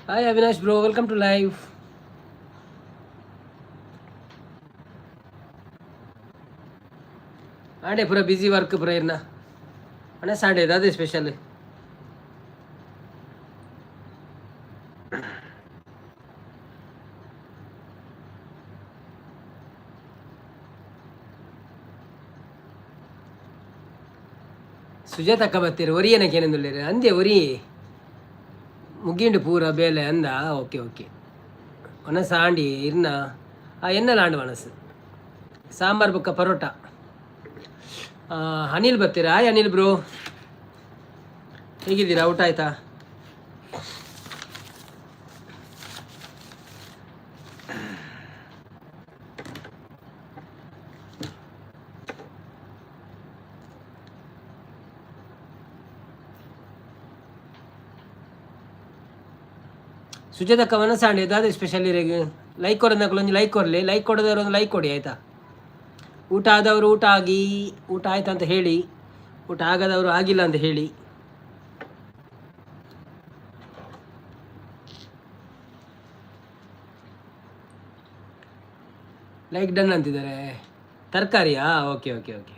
Hi Avinash bro, welcome to live. ಆಂಡೆ ಪೂರ ಬಿಸಿ work ಪೂರ ಇರ್ನ ಅಣ್ಣ. ಸಂಡೆ ಅದೇ ಸ್ಪೆಷಲ್. ಸುಜಾತಕ್ಕ ಬತ್ತೀರಿ ಒರಿಯನಕ್ಕೆ ಏನೆಂದುಳ್ಳೇರು ಅಂದೆ ಒರಿ ಮುಗಿಂಡು ಪೂರ ಬೇಲೆ ಅಂದ. ಓಕೆ ಓಕೆ, ಒಣಸ ಆಂಡಿ ಇರ್ನ ಆ ಎನ್ನಲ ಆಂಡು ಒಣಸು ಸಾಂಬಾರ್ ಬುಕ್ಕ ಪರೋಟ. ಅನಿಲ್ ಬರ್ತೀರಾ? ಹಾಯ್ ಅನಿಲ್ ಬ್ರೋ, ಹೇಗಿದ್ದೀರಾ? ಊಟ ಆಯ್ತಾ? ಸುಜಾತಕ್ಕ ಮನಸ್ಸಾಂಡಿ ದಾದ ಸ್ಪೆಷಲ್ ಇರೆಗ್? ಲೈಕ್ ಕೊಡೋದಕ್ಕೂ ಒಂಜಿ ಲೈಕ್ ಕೊರಲಿ, ಲೈಕ್ ಕೊಡೋದವ್ರು ಒಂದು ಲೈಕ್ ಕೊಡಿ ಆಯಿತಾ? ಊಟ ಆದವರು ಊಟ ಆಗಿ ಊಟ ಆಯ್ತು ಅಂತ ಹೇಳಿ, ಊಟ ಆಗದವರು ಆಗಿಲ್ಲ ಅಂತ ಹೇಳಿ. ಲೈಕ್ ಡನ್ ಅಂತಿದ್ದಾರೆ. ತರಕಾರಿಯಾ? Okay okay okay.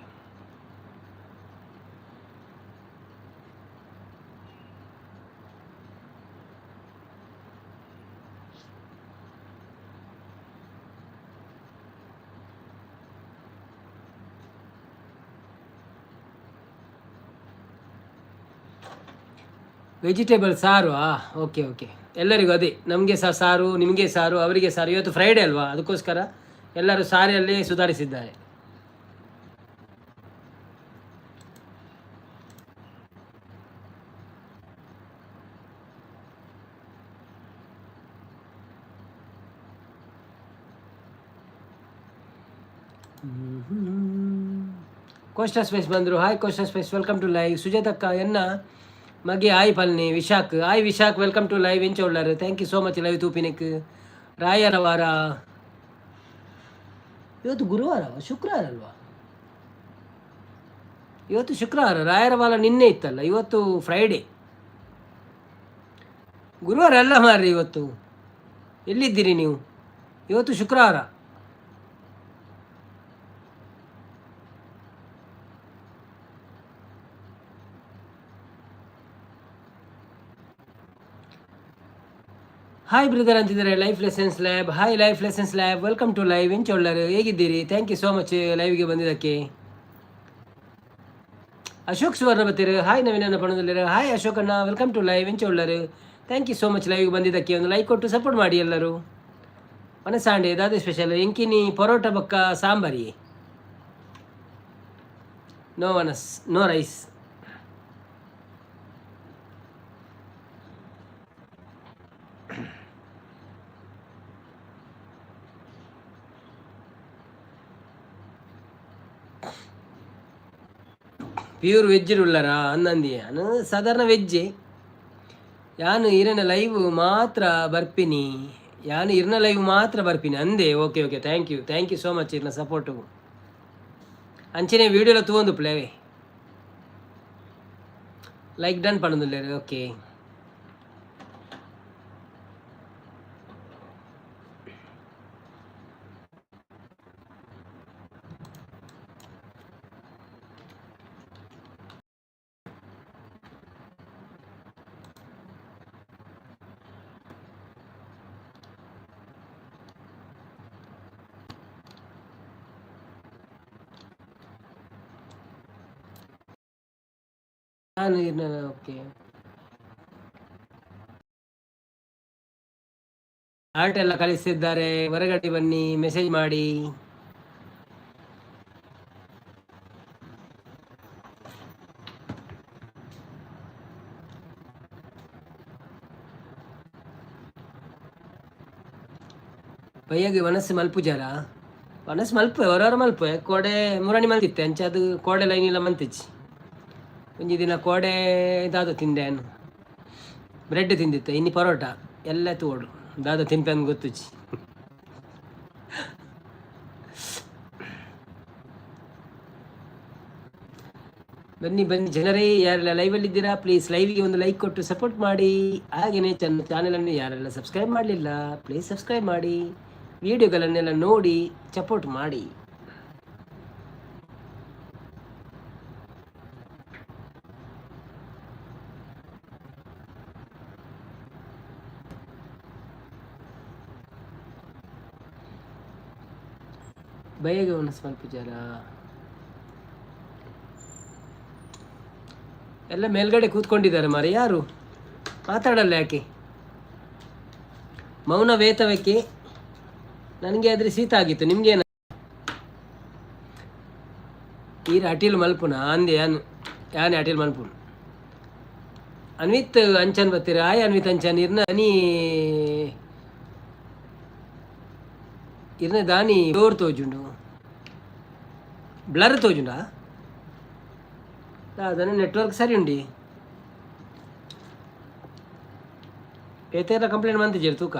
Vegetable ಸಾರು. ಓಕೆ ಓಕೆ, ಎಲ್ಲರಿಗೂ ಅದೇ, ನಮಗೆ ಸಹ ಸಾರು, ನಿಮಗೆ ಸಾರು, ಅವರಿಗೆ ಸಾರು. ಇವತ್ತು ಫ್ರೈಡೆ ಅಲ್ವಾ, ಅದಕ್ಕೋಸ್ಕರ ಎಲ್ಲರೂ ಸಾರಿಯಲ್ಲಿ ಸುಧಾರಿಸಿದ್ದಾರೆ. ಕೋಸ್ಟಾ ಸ್ಪೇಸ್ ಬಂದರು. Hi Costa space, welcome to live. ಸುಜಾತಕ್ಕ ಎನ್ನ ಮಗೆ ಆಯ್ ಪಲ್ನಿ ವಿಶಾಖ್. ಆಯ್ ವಿಶಾಖ್, welcome to live. ಎಂಚ ಉಳ್ಳಾರು? Thank you so much live ತೂಪಿನಕ್. ರಾಯರ ವಾರ ಇವತ್ತು, ಗುರುವಾರ, ಶುಕ್ರವಾರ ಅಲ್ವಾ? ಇವತ್ತು ಶುಕ್ರವಾರ, ರಾಯರ ವಾರ ನಿನ್ನೆ ಇತ್ತಲ್ಲ, ಇವತ್ತು ಫ್ರೈಡೇ. ಗುರುವಾರ ಅಲ್ಲ ಮಾರ್ರಿ ಇವತ್ತು. ಎಲ್ಲಿದ್ದೀರಿ ನೀವು? ಇವತ್ತು ಶುಕ್ರವಾರ. ಹಾಯ್ ಬ್ರದರ್ ಅಂತಿದ್ದಾರೆ life lessons lab. Hi life lessons lab, welcome to live. ಎಂಚೊಳ್ಳರು, ಹೇಗಿದ್ದೀರಿ? Thank you so much ಲೈವ್ಗೆ ಬಂದಿದ್ದಕ್ಕೆ. ಅಶೋಕ್ ಸುವರ್ಣ ಬತ್ತೀರು. ಹಾಯ್ ನವೀನನ್ನ ಪಣದಲ್ಲಿರು. ಹಾಯ್ ಅಶೋಕ್ ಅಣ್ಣ, welcome to live. ಎಂಚೊಳ್ಳರು? Thank you so much ಲೈವ್ಗೆ ಬಂದಿದ್ದಕ್ಕೆ. ಒಂದು ಲೈಕ್ ಕೊಟ್ಟು ಸಪೋರ್ಟ್ ಮಾಡಿ ಎಲ್ಲರೂ. ಮನಸಾಂಡೆ ದಾದೆ ಸ್ಪೆಷಲ್? ಎಂಕಿನಿ ಪರೋಟ ಬಕ್ಕ ಸಾಂಬಾರಿ. ನೋ ವನಸ್, ನೋ ರೈಸ್. ಪ್ಯೂರ್ ವೆಜ್ ಉಳ್ಳಾರಾ ಅನ್ನಂದಿ. ನಾನು ಸಾಧಾರಣ ವೆಜ್ಜೆ. ಯಾನು ಇರನ ಲೈವ್ ಮಾತ್ರ ಬರ್ಪಿನಿ, ಯಾನು ಇರ್ನ ಲೈವ್ ಮಾತ್ರ ಬರ್ಪಿನಿ ಅಂದೆ. Okay okay, thank you, thank you so much ಇರ್ನ ಸಪೋರ್ಟು. ಅಂಚನೆ ವೀಡಿಯೋಲ ತೂವೊಂದು ಪ್ಲೇವೆ. ಲೈಕ್ ಡನ್ ಪಣೊಂದುಲ್ಲೆರ್. ಓಕೆ. ನಾನು ಓಕೆ, ಆರ್ಟ್ ಎಲ್ಲ ಕಳಿಸಿದ್ದಾರೆ. ಹೊರಗಡೆ ಬನ್ನಿ, ಮೆಸೇಜ್ ಮಾಡಿ. ಬಯ್ಯಗೆ ಮನಸ್ಸು ಮಲ್ಪುಜಾರ? ಮನಸ್ಸು ಮಲ್ಪೆ, ಹೊರವರ ಮಲ್ಪೆ. ಕೋಡೆ ಮುರಣಿ ಮಲ್ತಿತ್ತೆ ಅಂಚ ಅದು ಕೋಡೆ ಲೈನ್ ಇಲ್ಲ ಮಂತಿಚ್ಚಿ. ಒಂಜಿ ದಿನ ಕೋಡೆ ದಾದ ತಿಂದೆ, ಬ್ರೆಡ್ ತಿಂದಿತ್ತೆ, ಇನ್ನಿ ಪರೋಟ ಎಲ್ಲ ತೋಡು ದಾದ ತಿನ್ಪೆ ಅಂದ್ ಗೊತ್ತುಚ್ಚಿ. ಬನ್ನಿ ಬನ್ನಿ ಜನರೇ, ಯಾರೆಲ್ಲ ಲೈವಲ್ಲಿದ್ದೀರಾ ಪ್ಲೀಸ್ ಲೈವಿಗೆ ಒಂದು ಲೈಕ್ ಕೊಟ್ಟು ಸಪೋರ್ಟ್ ಮಾಡಿ. ಹಾಗೆಯೇ ಚಾನಲನ್ನು ಯಾರೆಲ್ಲ ಸಬ್ಸ್ಕ್ರೈಬ್ ಮಾಡಲಿಲ್ಲ ಪ್ಲೀಸ್ ಸಬ್ಸ್ಕ್ರೈಬ್ ಮಾಡಿ, ವಿಡಿಯೋಗಳನ್ನೆಲ್ಲ ನೋಡಿ ಸಪೋರ್ಟ್ ಮಾಡಿ. ಬಯಗವನ್ನು ಸ್ವಲ್ಪ ಜರ ಎಲ್ಲ ಮೇಲ್ಗಡೆ ಕೂತ್ಕೊಂಡಿದ್ದಾರೆ ಮಾರೆ, ಯಾರು ಮಾತಾಡಲ್ಲ ಯಾಕೆ? ಮೌನ ವೇತವಕ್ಕೆ ನನಗೆ ಆದರೆ ಶೀತ ಆಗಿತ್ತು, ನಿಮ್ಗೇನ? ಈರ ಅಟೀಲ್ ಮಲ್ಪುನ ಅಂದೆ ಯಾನು ಯಾನೆ ಅಟೀಲ್ ಮಲ್ಪುನ. ಅನ್ವಿತ್ ಅಂಚನ್ ಬತ್ತೀರ? ಆಯ್ ಅನ್ವಿತ್ ಅಂಚನ್, ಇರ್ನ ಅನಿ ಇರ್ನ ದಾನಿ ಡೋರ್ ತೋಜುಂಡು, ಬ್ಲರ್ ತೋಜುಂಡಾ? ಅದನ್ನು ನೆಟ್ವರ್ಕ್ ಸರಿ ಉಂಡಿ ಏತೇರ ಕಂಪ್ಲೇಂಟ್ ಮಂತಿಜೆರ್ ತೂಕ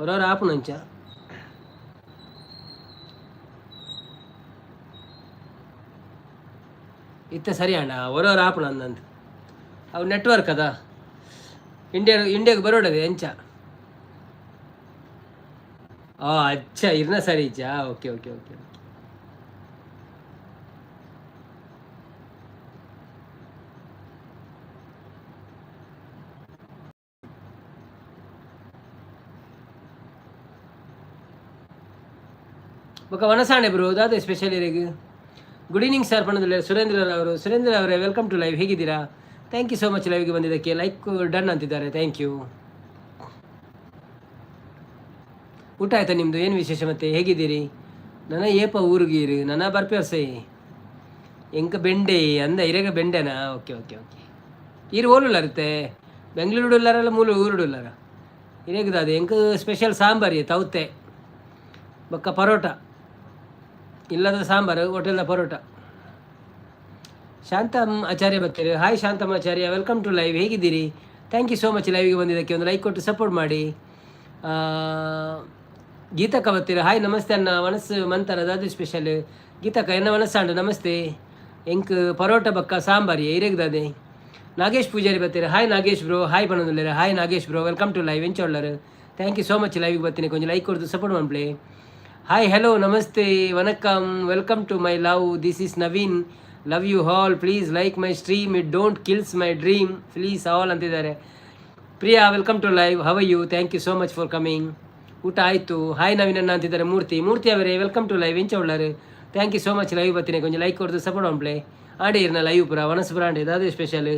ಒರೋರ ಆಪುನಂಚ. ಇತ್ತೆ ಸರಿ ಅಣ್ಣ, ಒರೋರ ಆಪುಣ ಅಂದಂತ ಅವು ನೆಟ್ವರ್ಕ್ ಅದ. ಇಂಡಿಯಾ ಇಂಡಿಯಾಗೆ ಬರೋಡದೆ ಎಂಚ? ಆ ಅಚ್ಚ ಇರ್ನ ಸರಿ ಇಜ್ಜಾ? Okay okay okay okay. ಬೊಕ ವನಸಾಣೆ ಬ್ರೋ, ದಾದ ಸ್ಪೆಷಲ್ ಇರೆಗ್? ಗುಡ್ ಈವ್ನಿಂಗ್ ಸರ್ ಪಣದಿಲ್ಲ ಸುರೇಂದ್ರ ಅವರು. ಸುರೇಂದ್ರ ಅವರೇ, welcome to live. ಹೇಗಿದ್ದೀರಾ? Thank you so much ಲೈವ್ಗೆ ಬಂದಿದ್ದಕ್ಕೆ. ಲೈಕ್ ಡನ್ ಅಂತಿದ್ದಾರೆ, thank you. ಊಟ ಆಯ್ತಾ ನಿಮ್ಮದು? ಏನು ವಿಶೇಷ ಮತ್ತೆ? ಹೇಗಿದ್ದೀರಿ? ನನ್ನ ಏಪ ಊರುಗೀರು ನನ್ನ ಬರ್ಪೇಸೆ ಎಂಕ ಬೆಂಡೆ ಅಂದ ಇರೆಗ ಬೆಂಡೆನಾ? Okay okay okay. ಈರು ಓಲುಲ್ಲಾರುತ್ತೆ ಬೆಂಗಳೂರುಡುಲ್ಲಾರಲ್ಲ ಮೂಲ ಊರುಡುಲ್ಲಾರ ಇರೇಗದ ಅದು. ಎಂಕ ಸ್ಪೆಷಲ್ ಸಾಂಬಾರಿ ತೌತೆ ಬೊಕ್ಕ ಪರೋಟ, ಇಲ್ಲದ ಸಾಂಬಾರು, ಹೋಟೆಲ್ದ ಪರೋಟ. ಶಾಂತಮ್ ಆಚಾರ್ಯ ಬರ್ತೀರಿ. Hi Shantam Acharya, welcome to live. ಹೇಗಿದ್ದೀರಿ? Thank you so much ಲೈವ್ಗೆ ಬಂದಿದ್ದಕ್ಕೆ. ಒಂದು ಲೈಕ್ ಕೊಟ್ಟು ಸಪೋರ್ಟ್ ಮಾಡಿ. ಗೀತಕ್ಕ ಬರ್ತೀರಿ. ಹಾಯ್ ನಮಸ್ತೆ ಅಣ್ಣ, ಮನಸ್ಸು ಮಂತರ ದಾದು ಸ್ಪೆಷಲ್? ಗೀತಕ್ಕ ಎನ್ನ ಮನಸ್ಸಾಂಡು ನಮಸ್ತೆ. ಎಂಕ್ ಪರೋಟ ಬಕ್ಕ ಸಾಂಬಾರಿ ಇರೆಗ್ದಾದೆ. ನಾಗೇಶ್ ಪೂಜಾರಿ ಬರ್ತೀರಿ. ಹಾಯ್ ನಾಗೇಶ್ ಬ್ರೋ, ಹಾಯ್ ಪಣದುಲ್ಲೇರು. Hi Nagesh bro, welcome to live. ಎಂಚೊಳ್ಳರು? Thank you so much ಲೈವ್ಗೆ ಬರ್ತೀನಿ. ಕೊಂಚ ಲೈಕ್ ಕೊಡ್ತು ಸಪೋರ್ಟ್ ಮಾಡ್ಪ್ಲೆ. ಹಾಯ್ ಹಲೋ ನಮಸ್ತೆ vanakkam, welcome to my love. This is Naveen, love you all. Please like my stream, it don't kills my dream, please all ಅಂತಿದ್ದಾರೆ. Priya, welcome to live. How you? Thank you so much for coming. ಊಟ ಆಯಿತು? Hi Naveen ಅಣ್ಣ ಅಂತಿದ್ದಾರೆ ಮೂರ್ತಿ. ಮೂರ್ತಿ ಅವರೇ, welcome to live. ಎಂಚ ಉಳ್ಳಾರು? Thank you so much live ಬರ್ತೀನಿ. ಕೊಂಚ like ಕೊಡ್ದು support ಮಾಡ್ಪ್ಲೆ. Andy ಇರ್ನ ಲೈವ್ ಪುರ ವನಸ್ ಪುರ ಆಂಡಿ ದಾದ ಸ್ಪೆಷಲ್?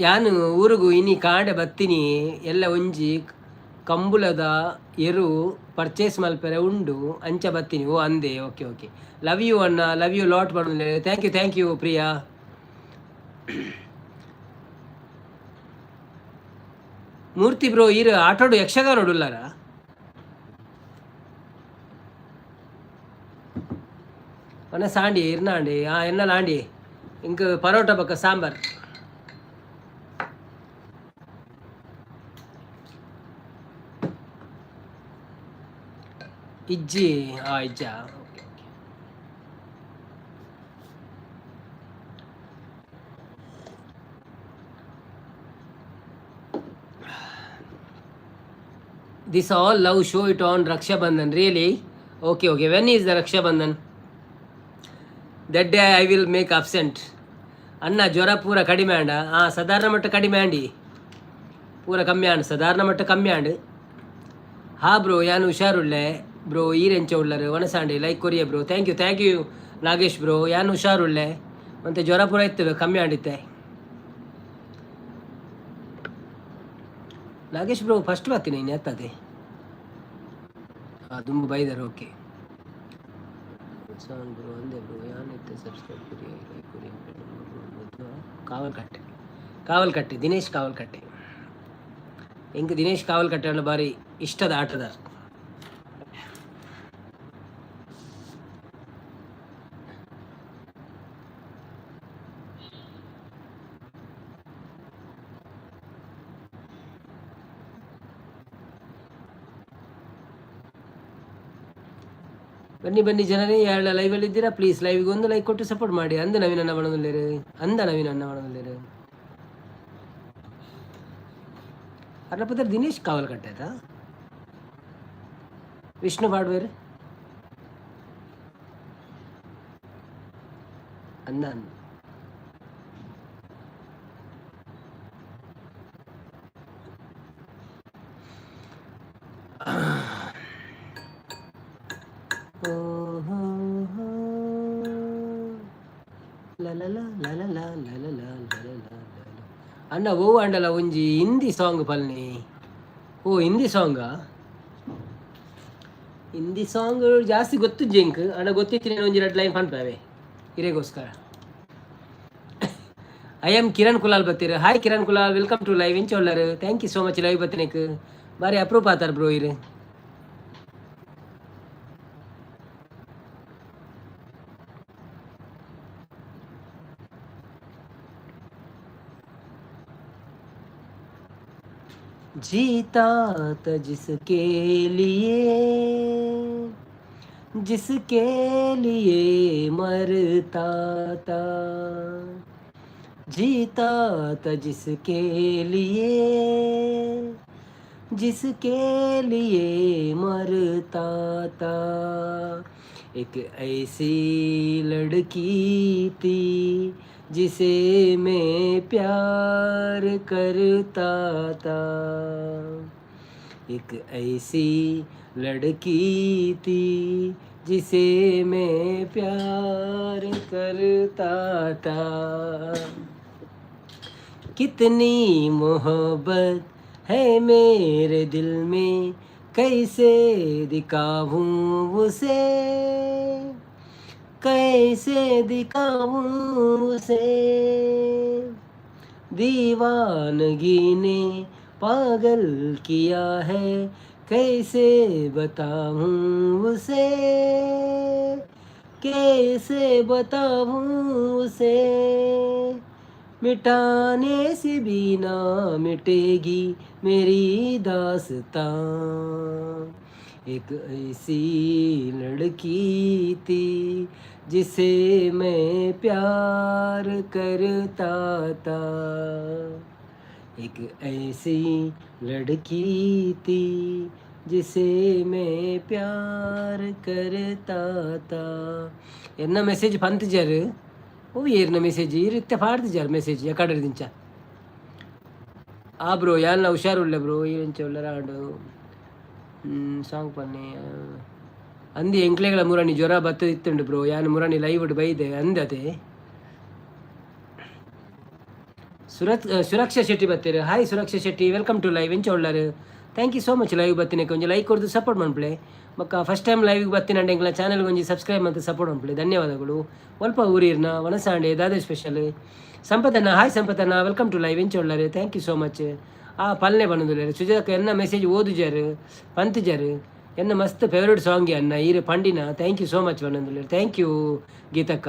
ಯಾನು ಊರುಗು ಇನಿ ಕಾಂಡೆ ಬತ್ತೀನಿ. ಎಲ್ಲ ಒಂಜಿ ಕಂಬುಲದ ಎರು ಪರ್ಚೇಸ್ ಮಲ್ಪೆರೆ ಉಂಡು, ಅಂಚ ಬತ್ತೀನಿ. ಓ ಅಂದೆ, ಓಕೆ ಓಕೆ. ಲವ್ you ಅಣ್ಣ, ಲವ್ you lot ಪಡೋದು. Thank you, thank you Priya. Murthy bro, ಈರು ಆಟೋಡು ಯಕ್ಷಗಾನ ಉಳ್ಳಾರ? ಒಣ ಸಾಂಡಿ ಇರ್ನಾಂಡಿ. ಹಾಂ ಎನ್ನಲ ಆಂಡಿ. ಇಂಕ್ ಪರೋಟ ಬಕ್ಕ ಸಾಂಬಾರ್. ಇಜ್ಜಿ? ಆ ಇಜ್ಜ, okay okay. This all love show it on Raksha Bandhan, really? Okay okay. When is the Raksha Bandhan? That day I will make absent. ಅಣ್ಣ ಜ್ವರ ಪೂರ ಕಡಿಮೆ ಆಂಡ? ಹಾಂ ಸಾಧಾರಣ ಮಟ್ಟ ಕಡಿಮೆ ಆಂಡಿ, ಪೂರ ಕಮ್ಮಿ ಆಂಡ್, ಸಾಧಾರಣ ಮಟ್ಟ ಕಮ್ಮಿ ಆಂಡ್. ಹಾ ಬ್ರೋ, ಯಾನು ಹುಷಾರುಳ್ಳೆ ಬ್ರೋ. ಈರೆಂಚ ಉಳ್ಳರು? ವನಸಾಂಡಿ ಲೈಕ್ ಕೊರಿಯ bro. Thank you, thank you Nagesh bro. ಯಾನು ಹುಷಾರುಳ್ಳೆ, ಮತ್ತು ಜ್ವರ ಪೂರ ಇತ್ತು, ಕಮ್ಮಿ ಆಂಡಿತ್ತೆ. ನಾಗೇಶ್ ಬ್ರೋ ಫಸ್ಟ್ ಬರ್ತೀನಿ ಇನ್ನು ಎತ್ತದೆ. ಹಾಂ ದುಂಬು ಬೈದರು. ಓಕೆ ಸೌಂಡ್ ಬ್ರೋ ಅಂದೆ ಬ್ರೋ. ಯಾನಿತ್ತೆ ಸಬ್ಸ್ಕ್ರೈಬ್ ಕುರಿ ಲೈಕ್ ಕುರಿ. ಕಾವಲ್ಕಟ್ಟೆ, ಕಾವಲ್ಕಟ್ಟೆ, ದಿನೇಶ್ ಕಾವಲ್ಕಟ್ಟೆ. ಎಂಕ್ ದಿನೇಶ್ ಕಾವಲ್ಕಟ್ಟೆ ಅಣ್ಣ ಬಾರಿ ಇಷ್ಟದ ಆಟದಾರ. ಬನ್ನಿ ಬನ್ನಿ ಜನರೇ, ಯಾರೆಲ್ಲ ಲೈವಲ್ಲಿ ಇದ್ದೀರಾ ಪ್ಲೀಸ್ ಲೈವ್ಗೆ ಒಂದು ಲೈಕ್ ಕೊಟ್ಟು ಸಪೋರ್ಟ್ ಮಾಡಿ. ಅಂದ ನವೀನ್ ಅಣ್ಣ ಬಣದಲ್ಲಿರು, ಅಂದ ನವೀನ್ ಅಣ್ಣ ಬಣದಲ್ಲಿರು. ಅರ್ಲಪತ್ರ ದಿನೇಶ್ ಕಾವಲ್ ಕಟ್ಟಾಯ್ತಾ? ವಿಷ್ಣು ಬಾಡ್ವೇರು ಅಂದ ಅಂದ. ಅಣ್ಣ ಓ ಅಂಡಲ ಒಂಜಿ ಹಿಂದಿ ಸಾಂಗ್ ಪಲ್ನಿ. ಓ ಹಿಂದಿ ಸಾಂಗಾ? ಹಿಂದಿ ಸಾಂಗ್ ಜಾಸ್ತಿ ಗೊತ್ತು ಜಿಂಕ್ ಅಣ್ಣ, ಗೊತ್ತಿತ್ತು ಒಂಜಿ ಎರಡು ಲೈನ್ ಪನ್ಪವೆ ಹಿರೇಗೋಸ್ಕರ. I am Kiran Kulal ಬತ್ತೀರ್. Hi Kiran Kulal, welcome to live. ಇಂಚೊಲ್ಲರ್? Thank you so much live ಬತ್ತಿನಕ್. ಬಾರಿ ಅಪ್ರೂಪ್ ಆತಾರ ಬ್ರೋ ಇರು. जीता था जिसके लिए, जिसके लिए मरता था, जीता था जिसके लिए, जिसके लिए मरता था, एक ऐसी लड़की थी जिसे मैं प्यार करता था, एक ऐसी लड़की थी जिसे मैं प्यार करता था। कितनी मोहब्बत है मेरे दिल में, कैसे दिखाऊं उसे, कैसे दिखाऊं उसे। दीवानगी ने पागल किया है, कैसे बताऊं उसे, कैसे बताऊं उसे। मिटाने से भी ना मिटेगी मेरी दास्तां, एक ऐसी लड़की थी जिसे मैं प्यार करता था, एक ऐसी लड़की थी जिसे मैं प्यार करता था. ಎನ್ನ ಮೆಸೇಜ್ ಪಂತಿಜಾರು? ಓ ಏರ್ನ ಮೆಸೇಜ್ ಈ ರೀತಿ ಪಾಡ್ತಿಜಾರ್ ಮೆಸೇಜ್ ಎಕಡೆ ದಿಂಚ. ಆ ಬ್ರೋ, ಯಾಲ್ನ ಹುಷಾರುಳ್ಳ ಬ್ರೋ ಎಂಚ ಉಳ್ಳರ ಆಂಡು ಸಾಂಗ್ ಪನ್ನಿ ಅಂದಿ. ಎಂಕ್ಲೆಗಳ ಮುರಣಿ ಜ್ವರ ಬತ್ತ ಇತ್ತುಂಡು ಬ್ರೋ. ಯಾನ್ ಮುರಣಿ ಲೈವ್ ಬೈದೆ ಅಂದತೆ. ಸುರತ್ ಸುರಕ್ಷಾ ಶೆಟ್ಟಿ ಬತ್ತೀರು. Hi Suraksha Shetty, welcome to live. ಎಂಚ ಉಳ್ಳಾರು? Thank you so much live ಬತ್ತಿನ. ಒಂಜಿ ಲೈಕ್ ಕೊಡ್ದು ಸಪೋರ್ಟ್ ಮನ್ಪುಲೆ. ಬೊಕ್ಕ ಫಸ್ಟ್ ಟೈಮ್ ಲೈವ್ ಬತ್ತಿನ ಎಂಕ್ಲ ಚಾನಲ್ ಒಂಜಿ ಸಬ್ಸ್ಕ್ರೈಬ್ ಮತ್ತು ಸಪೋರ್ಟ್ ಮನ್ಪುಲೆ. ಧನ್ಯವಾದಗಳು. ಒಲ್ಪ ಊರಿರ್ನ ವನಸಾಂಡೆ ದಾದೆ ಸ್ಪೆಷಲ್? ಸಂಪತಣ್ಣ, ಹಾಯ್ ಸಂಪತಣ್ಣ, welcome to live. ಎಂಚ ಉಳ್ಳಾರು? Thank you so much. ಆ ಪಲ್ನೆ ಬನ್ನದುಲ್ಲೇರು. ಸುಜಾತ ಎನ್ನ ಮೆಸೇಜ್ ಓದುಜಾರು, ಪಂತಿಜಾರು. ಎನ್ನ ಮಸ್ತ್ ಫೇವ್ರೇಟ್ ಸಾಂಗ್ ಅನ್ನ ಈರು ಪಂಡಿನ, thank you so much ಬನ್ನದುಲ್ಲೇರು. Thank you ಗೀತಕ್ಕ.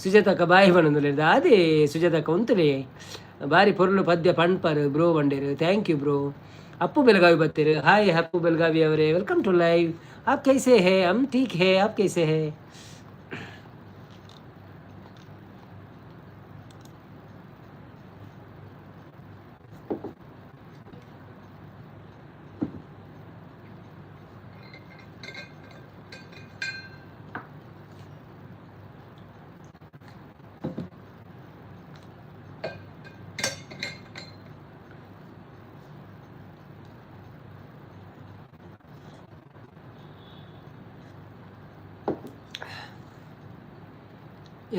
ಸುಜಾತಕ್ಕ ಬಾಯ್ ಬನ್ನದುಲ್ಲೇರು. ಅದೇ ಸುಜಾತಕ್ಕ ಉಂತಲೇ ಬಾರಿ ಪೊರ್ಲು ಪದ್ಯ ಪಣ್ಪರ್ ಬ್ರೋ ಬಂಡೇರು. Thank you bro. Appu Belagavi ಬತ್ತೀರು. ಹಾಯ್ ಅಪ್ಪು ಬೆಳಗಾವಿ ಅವರೇ, welcome to live. आप कैसे हैं? हम ठीक है, आप कैसे हैं?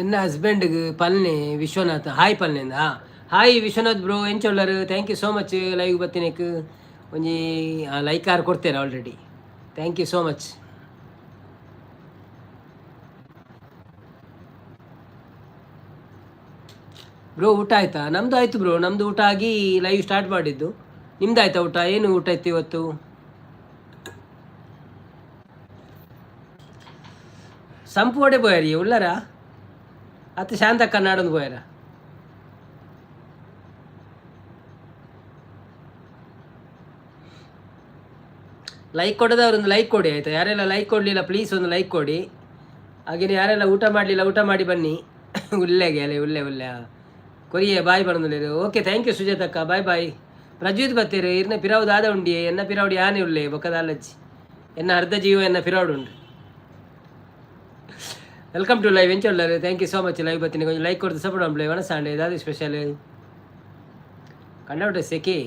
ಎನ್ನ ಹಸ್ಬೆಂಡ್ಗೆ ಪಲ್ನೆ ವಿಶ್ವನಾಥ್ ಹಾಯ್ ಪಲ್ನೆಂದ. ಹಾಯ್ ವಿಶ್ವನಾಥ್ ಬ್ರೋ, ಎಂಚ ಉಳ್ಳರು? Thank you so much live ಬತ್ತಿನಕ್. ಒಂಜಿ ಲೈಕ್ ಆರ್ ಕೊಡ್ತೇನೆ already. Thank you so much bro. ಊಟ ಆಯ್ತಾ? ನಮ್ದು ಆಯ್ತು ಬ್ರೋ. ನಮ್ದು ಊಟ ಆಗಿ ಲೈವ್ ಸ್ಟಾರ್ಟ್ ಮಾಡಿದ್ದು. ನಿಮ್ದು ಆಯ್ತಾ ಊಟ? ಏನು ಊಟ ಇತ್ತು ಇವತ್ತು? ಸಂಪು ವಡೆ ಬೋಯರಿ ಉಳ್ಳಾರ ಅತ್ತ ಶಾಂತಕ್ಕ ನಾಡೊಂದು ಬೋಯರ. ಲೈಕ್ ಕೊಡದವ್ರು ಒಂದು ಲೈಕ್ ಕೊಡಿ ಆಯಿತಾ? ಯಾರೆಲ್ಲ ಲೈಕ್ ಕೊಡಲಿಲ್ಲ ಪ್ಲೀಸ್ ಒಂದು ಲೈಕ್ ಕೊಡಿ. ಹಾಗೆಯೇ ಯಾರೆಲ್ಲ ಊಟ ಮಾಡಲಿಲ್ಲ, ಊಟ ಮಾಡಿ ಬನ್ನಿ. ಉಲ್ಲೆಗೆ ಅಲೆ ಉಲ್ಲೆ ಉಲ್ಲೆ ಕೊರಿಯೇ ಬಾಯ್ ಬರೋದಿಲ್ಲ. ಓಕೆ, thank you ಸುಜಾತಕ್ಕ, bye ಬಾಯ್. ಪ್ರಜ್ವಿತ್ ಬತ್ತೀರು ಇರ್ನ ಪಿರಾವು ದಾದ ಉಂಡಿ ಎನ್ನ ಪಿರಾವುಡು ಯಾನೆ ಉಲ್ಲೆ ಬೊಕ್ಕದ ಅಲ್ಲಜ್ಜಿ ಎನ್ನ ಅರ್ಧ ಜೀವ ಎನ್ನ ಪಿರಾವುಡು ಉಂಡು. Welcome to live. ಎಂಚ ಉಳ್ಳಾರು? Thank you so much live ಬತ್ತೀನಿ. ಕೊಂಚ ಲೈಕ್ ಕೊಡ್ದು ಸಪೋರ್ಟ್ ಮಾಡ್ಲೆ. ವನಸಾಂಡೆ ದಾದ ಸ್ಪೆಷಲ್? ಕಂಡಪಟ್ಟೆ ಸೆಕೆ.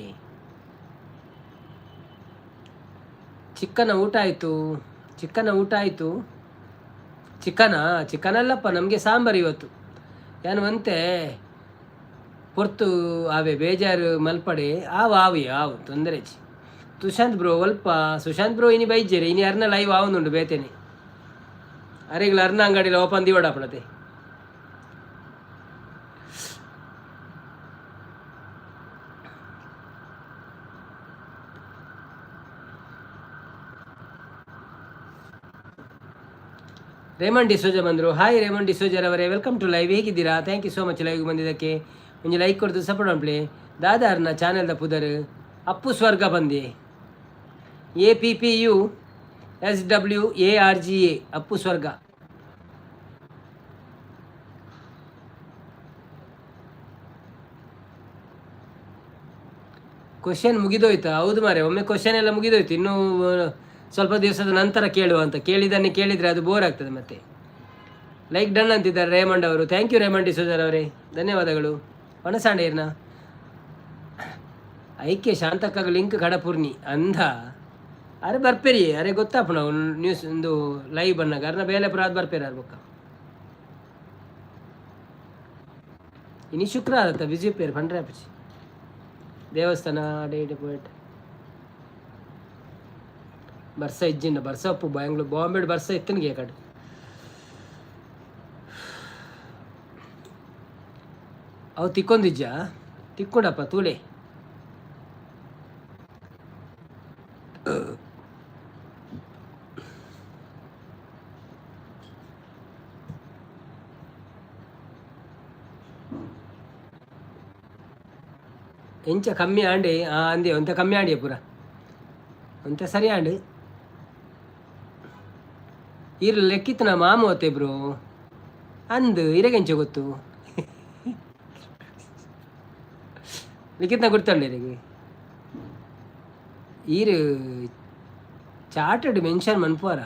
ಚಿಕ್ಕನ ಊಟ ಆಯಿತು? ಚಿಕ್ಕನ ಊಟ ಆಯಿತು? ಚಿಕನಾ? ಚಿಕನ್ ಅಲ್ಲಪ್ಪ, ನಮಗೆ ಸಾಂಬಾರು ಇವತ್ತು. ಏನು ಒಂತೆ ಪೊರ್ತು ಆವೆ ಬೇಜಾರು ಮಲ್ಪಡೆ. ಆವು ಆವು ಆವು ತೊಂದರೆ. ಸುಶಾಂತ್ ಬ್ರೋ ಒಲ್ಪ? ಸುಶಾಂತ್ ಬ್ರೋ ಇನಿ ಬೈಜೇರಿ. ಇನಿ ಅರ್ನ ಲೈವ್ ಆವೊಂದುಂಡು ಬೇತೇನೆ. ಅರೆಗ್ಲ ಅರ್ನ ಅಂಗಡಿಲ ಓಪನ್ ದಿವಡಾಪಣತೆ. ರೇಮಂಡ್ ಡಿಸೋಜ ಬಂದರು. ಹಾಯ್ ರೇಮಂಡ್ ಡಿಸೋಜರವರೇ, welcome to live. ಹೇಗಿದ್ದೀರಾ? Thank you so much live ಬಂದಿದ್ದಕ್ಕೆ. ಒಂಜಿ ಲೈಕ್ ಕೊಡ್ದು ಸಪೋರ್ಟ್ ಮಾಡ್ಲಿ. ದಾದಾರ್ನ ಚಾನೆಲ್ದ ಪುದರ್? ಅಪ್ಪು ಸ್ವರ್ಗ ಬಂದಿ. APPUSWARGA, Appu ಸ್ವರ್ಗ. ಕ್ವಶನ್ ಮುಗಿದೋಯ್ತಾ? ಹೌದು ಮಾರೆ, ಒಮ್ಮೆ ಕ್ವಶನ್ ಎಲ್ಲ ಮುಗಿದೋಯ್ತು. ಇನ್ನೂ ಸ್ವಲ್ಪ ದಿವಸದ ನಂತರ ಕೇಳುವ ಅಂತ. ಕೇಳಿದ್ದನ್ನೇ ಕೇಳಿದರೆ ಅದು ಬೋರ್ ಆಗ್ತದೆ ಮತ್ತೆ. ಲೈಕ್ ಡನ್ ಅಂತಿದ್ದಾರೆ ರೇಮಂಡ್ ಅವರು. Thank you Raymond ಡಿಸೋಜರ್ ಅವರೇ, ಧನ್ಯವಾದಗಳು. ಒಣಸಾಂಡೇರ್ನ ಐಕೆ ಶಾಂತಕ್ಕಾಗ ಲಿಂಕ್ ಕಡಪುರ್ನಿ ಅಂಧ. ಅರೆ ಬರ್ಪೇರಿ, ಅರೆ ಗೊತ್ತಾಪುಣ ನ್ಯೂಸ್ ಒಂದು ಲೈವ್ ಬನ್ನಾಗ ಅರ್ನ ಬೇಲೆ ಪುರ ಅದು ಬರ್ಪೇರಿ ಅರ್ ಬೊಕ್ಕ. ಇನಿ ಶುಕ್ರವಾರ ಬಿಜಿ ಪೇರು ಪಂಡ್ರೆ ಆಪುಜಿ ದೇವಸ್ಥಾನ ಅಡೆ ಇಡೆ ಪೋಯಟ್. ಬರ್ಸ ಇಜ್ಜಿಂಡ ಬರ್ಸ ಉಪ್ಪು. ಬ್ಯಾಂಗ್ಳೂರ್ ಬಾಂಬೆ ಬರ್ಸ ಇತ್ತನಿಗೆ ಕಡೆ. ಅವು ತಿಕ್ಕೊಂದಿಜ್ಜಾ? ತಿಕ್ಕೊಂಡಪ್ಪ ತೂಲೆ. ಎಂಚ ಕಮ್ಮಿ ಆಂಡೆ? ಅಂದೆ ಒಂತ ಕಮ್ಮಿ ಆಂಡಿಯ ಪೂರ ಒಂತ ಸರಿ ಆಂಡ್. ಇರ್ ಲೆಕ್ಕಿತ್ತನ ಮಾಮು ಅತ್ತೆ ಬ್ರೋ ಅಂದು ಇರಗೆಂಚ ಗೊತ್ತು? ಲಿಖಿತ್ನ ಗುರ್ತಂಡೆ ಇರೆಗ್? ಈರ್ ಚಾರ್ಟೆಡ್ ಮೆನ್ಷನ್ ಮನ್ಪುವರ?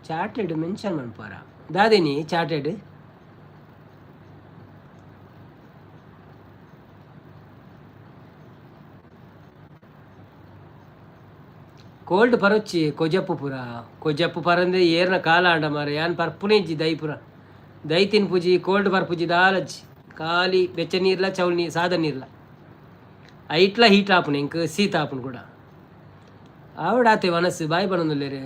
ಚಾರ್ಟೆಡ್ ಮೆನ್ಷನ್ ಮನ್ಪುವರ? ದಾದೇನಿ ಚಾರ್ಟೆಡ್? ಕೋಲ್ಡ್ ಪರೊಚ್ಚಿ ಕೊಜಪ್ಪು ಪುರ. ಕೊಜಪ್ಪು ಪರಂದೆ ಏರ್ನ ಕಾಲ ಆಂಡ ಮಾರೆ. ಯಾನ್ ಪರ್ಪುನೆ ಇಜ್ಜಿ ದೈ ಪುರ. ದೈ ತಿನ್ಪುಜಿ, ಕೋಲ್ಡ್ ಪರ್ಪುಜಿ, ದಾಲಜ್ಜಿ. ಖಾಲಿ ಬೆಚ್ಚ ನೀರ್ಲ ಚೌಲ್ ನೀರು ಸಾದ ನೀರ್ಲ. ಐಟ್ಲ ಹೀಟ್ ಆಪುಂಡು ಎಂಕ್, ಶೀತ ಆಪುಂಡು ಕೂಡ. ಆವಡಾತೆ ವನಸ್ಸು ಬಾಯಿ ಬನೊಂದುಲ್ಲೆರ್.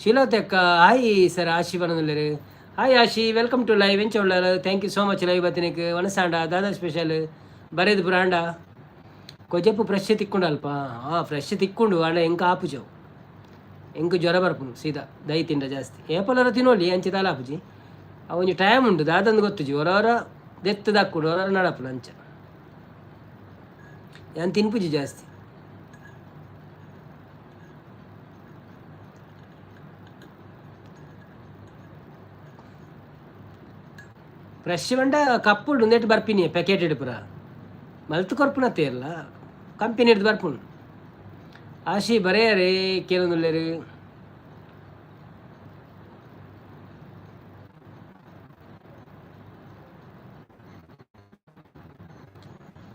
ಶೀಲೋತೆಕ್ಕ ಹಾಯ್ ಸರ್. ಆಶಿ ಬನೊಂದುಲ್ಲೆರ್. Hi Ashi, welcome to live. ಎಂಚ Ullal? Thank you so much live ಬತ್ತಿನಕ್. ವನಸಾಂಡ ದಾದಾ ಸ್ಪೆಷಲ್? ಬರೇದು ಪುರಾಂಡ. ಕೊಜಪ್ಪು ಫ್ರೆಶ್ ತಿಕ್ಕೊಂಡು ಅಲ್ಪ? ಹಾಂ, ಫ್ರೆಶ್ ತಿಕ್ಕೊಂಡು ಆಂಡ ಎಂಕ್ ಆಪುಜವು. ಎಂಕ್ ಜ್ವರ ಬರ್ಪುಂಡು ಸೀದಾ ದೈ ತಿಂಡ ಜಾಸ್ತಿ. ಏಪಲರ ತಿನ್ನೋಲಿ, ಅಂಚೆ ದಾಲ ಆಪುಜಿ. ಅವು ಒಂಜಿ ಟೈಮ್ ಉಂಡು, ದಾದಂದು ಗೊತ್ತುಜಿ. ಒರ ದೆತ್ತು ದಕ್ಕುಡು, ಒರ ನಡಪುಡು ಅಂಚ. ಯಾನ್ ತಿನ್ಪುಜಿ ಜಾಸ್ತಿ. ಫ್ರೆಶ್ ಪಂಡ ಕಪ್ಪುಡು ಉಂದೆಟ್ ಬರ್ಪಿನಿ ಪ್ಯಾಕೆಟೆಡ್ ಪೂರ ಮಲ್ತ್ ಕೊರ್ಪುನ ತೇರ್ಲ ಕಂಪನಿ ಹಿಡ್ದು ಬರ್ಪುಂಡು. ಆಶಿ ಬರೆಯರೇ ಕೇಳೊಂದುಲ್ಲೆರ್.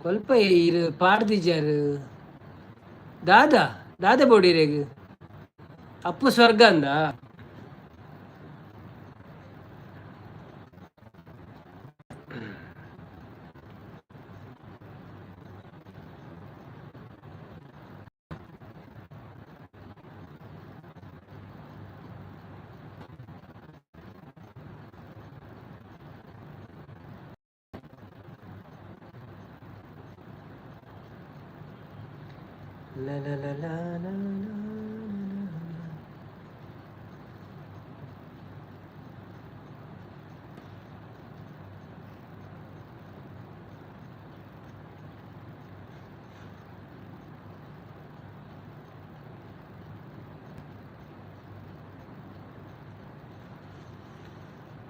ಕೊಲ್ಪ ಇರು ಪಾಡ್ದಿಜಾರು? ದಾದಾ ದಾದ ಬೋಡಿರೇಗ್? ಅಪ್ಪು ಸ್ವರ್ಗ ಅಂದ. La la la la la la la.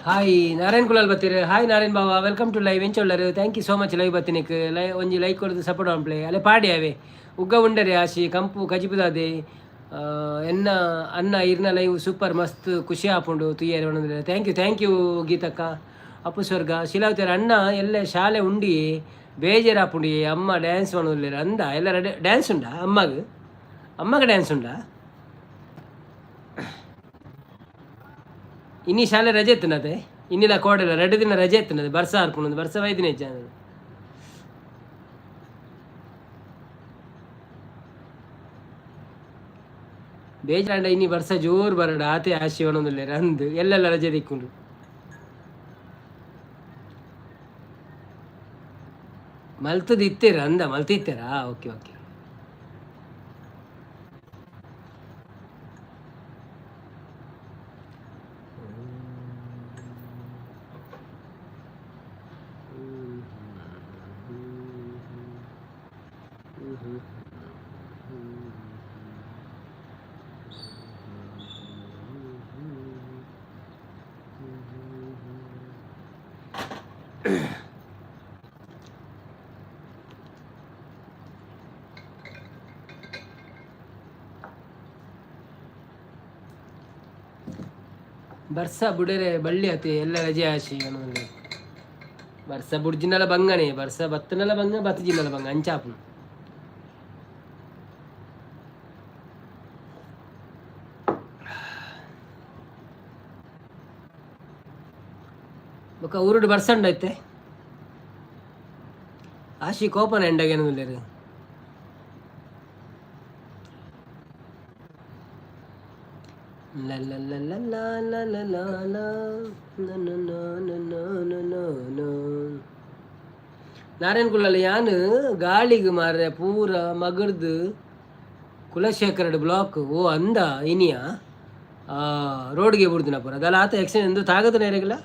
Hi Narayan Kulal ಬತ್ತೀರಿ. Hi Narayan Baba, welcome to live. ಎಂಚೊಳ್ಳರು? Thank you so much live ಬತ್ತಿನಿಕ್. ಲೈ ಒಂಜಿ ಲೈಕ್ ಕೊಡ್ದು ಸಪೋರ್ಟ್ ಪ್ಲೇ ಅಲ್ಲೇ ಪಾಡಿ ಅವೆ ಉಗ್ಗ ಉಂಡರೆ ಆಶಿ ಕಂಪು ಕಜಿಪುದಾದೆ ಎನ್ನ ಅನ್ನ ಇರ್ನ ಲೈವ್ ಸೂಪರ್, ಮಸ್ತ್ ಖುಷಿ ಆಪುಂಡು ತುಯ್ಯರೆ. Thank you, thank you ಗೀತಕ್ಕ. ಅಪ್ಪು ಸ್ವರ್ಗ ಶಿಲಾವತಿಯರ ಅಣ್ಣ ಎಲ್ಲ ಶಾಲೆ ಉಂಡಿ ಬೇಜಾರಾಪುಂಡಿ. ಅಮ್ಮ ಡ್ಯಾನ್ಸ್ ಮಾಡೋದಿಲ್ಲ ಅಂದ. ಎಲ್ಲ ಡ್ಯಾನ್ಸ್ ಉಂಡಾ ಅಮ್ಮಗ? ಅಮ್ಮಗ ಡ್ಯಾನ್ಸ್ ಉಂಡಾ? ಇನ್ನಿ ಶಾಲೆ ರಜೆ ಇತ್ತನತೆ. ಇನ್ನಿಲ್ಲ ಕೋಡಿಲ್ಲ, 2 ದಿನ ರಜೆ ಇತ್ತನದೆ. ಬರ್ಸ ಹಾರ್ಕೊಂಡು ಬರ್ಸ ವೈದಿನ ಹೆಚ್ಚ. ಬೇಜಾಂಡ ಇನ್ನಿ ಬರ್ಸ ಜೋರು ಬರಡ ಆತೆ ಆಶಿ ಒಣೊಂದುಲ್ಲೆರ್ ಅಂದ್ ಎಲ್ಲೆಲ್ಲ ರಜೆ ದಿಕ್ಕುಂಡು. ಮಲ್ತದ ಇತ್ತೀರ ಅಂದ? ಮಲ್ತಿತ್ತೀರಾ? Okay okay. ಬರ್ಸ ಬುಡರೆ ಬಳ್ಳಿ ಆತಿ ಎಲ್ಲ ರಜೆ ಆಶಿ. ಬರ್ಸ ಬುಡ್ಜಿನಲ ಬಂಗನೆ, ಬರ್ಸ ಬತ್ತನಲ ಬಂಗ, ಬತ್ತಜಿನಲ ಬಂಗ ಅಂಚಾಪು. ಬೊಕ್ಕ ಊರುಡು ಬರ್ಸಂಡೈತೆ ಆಶಿ ಕೋಪನ ಎಂಡಗೇನು. ನಾರಾಯಣ ಕುಲ್ಲಲ್ಲ ಯಾನ್ ಗಾಳಿಗೆ ಮಾರ್ರೆ ಪೂರ ಮಗರ್ದು ಕುಲಶೇಖರಡ್ ಬ್ಲಾಕ್. ಓ ಅಂದ ಇನಿಯ ರೋಡ್ಗೆ ಬಿಡ್ದಿನ ಪೂರ ಅದಲ್ಲ ಆತ ಆಕ್ಸಿಡೆಂಟ್ ಎಂದು ತಾಗದ ನೇರಗಿಲ್ಲ.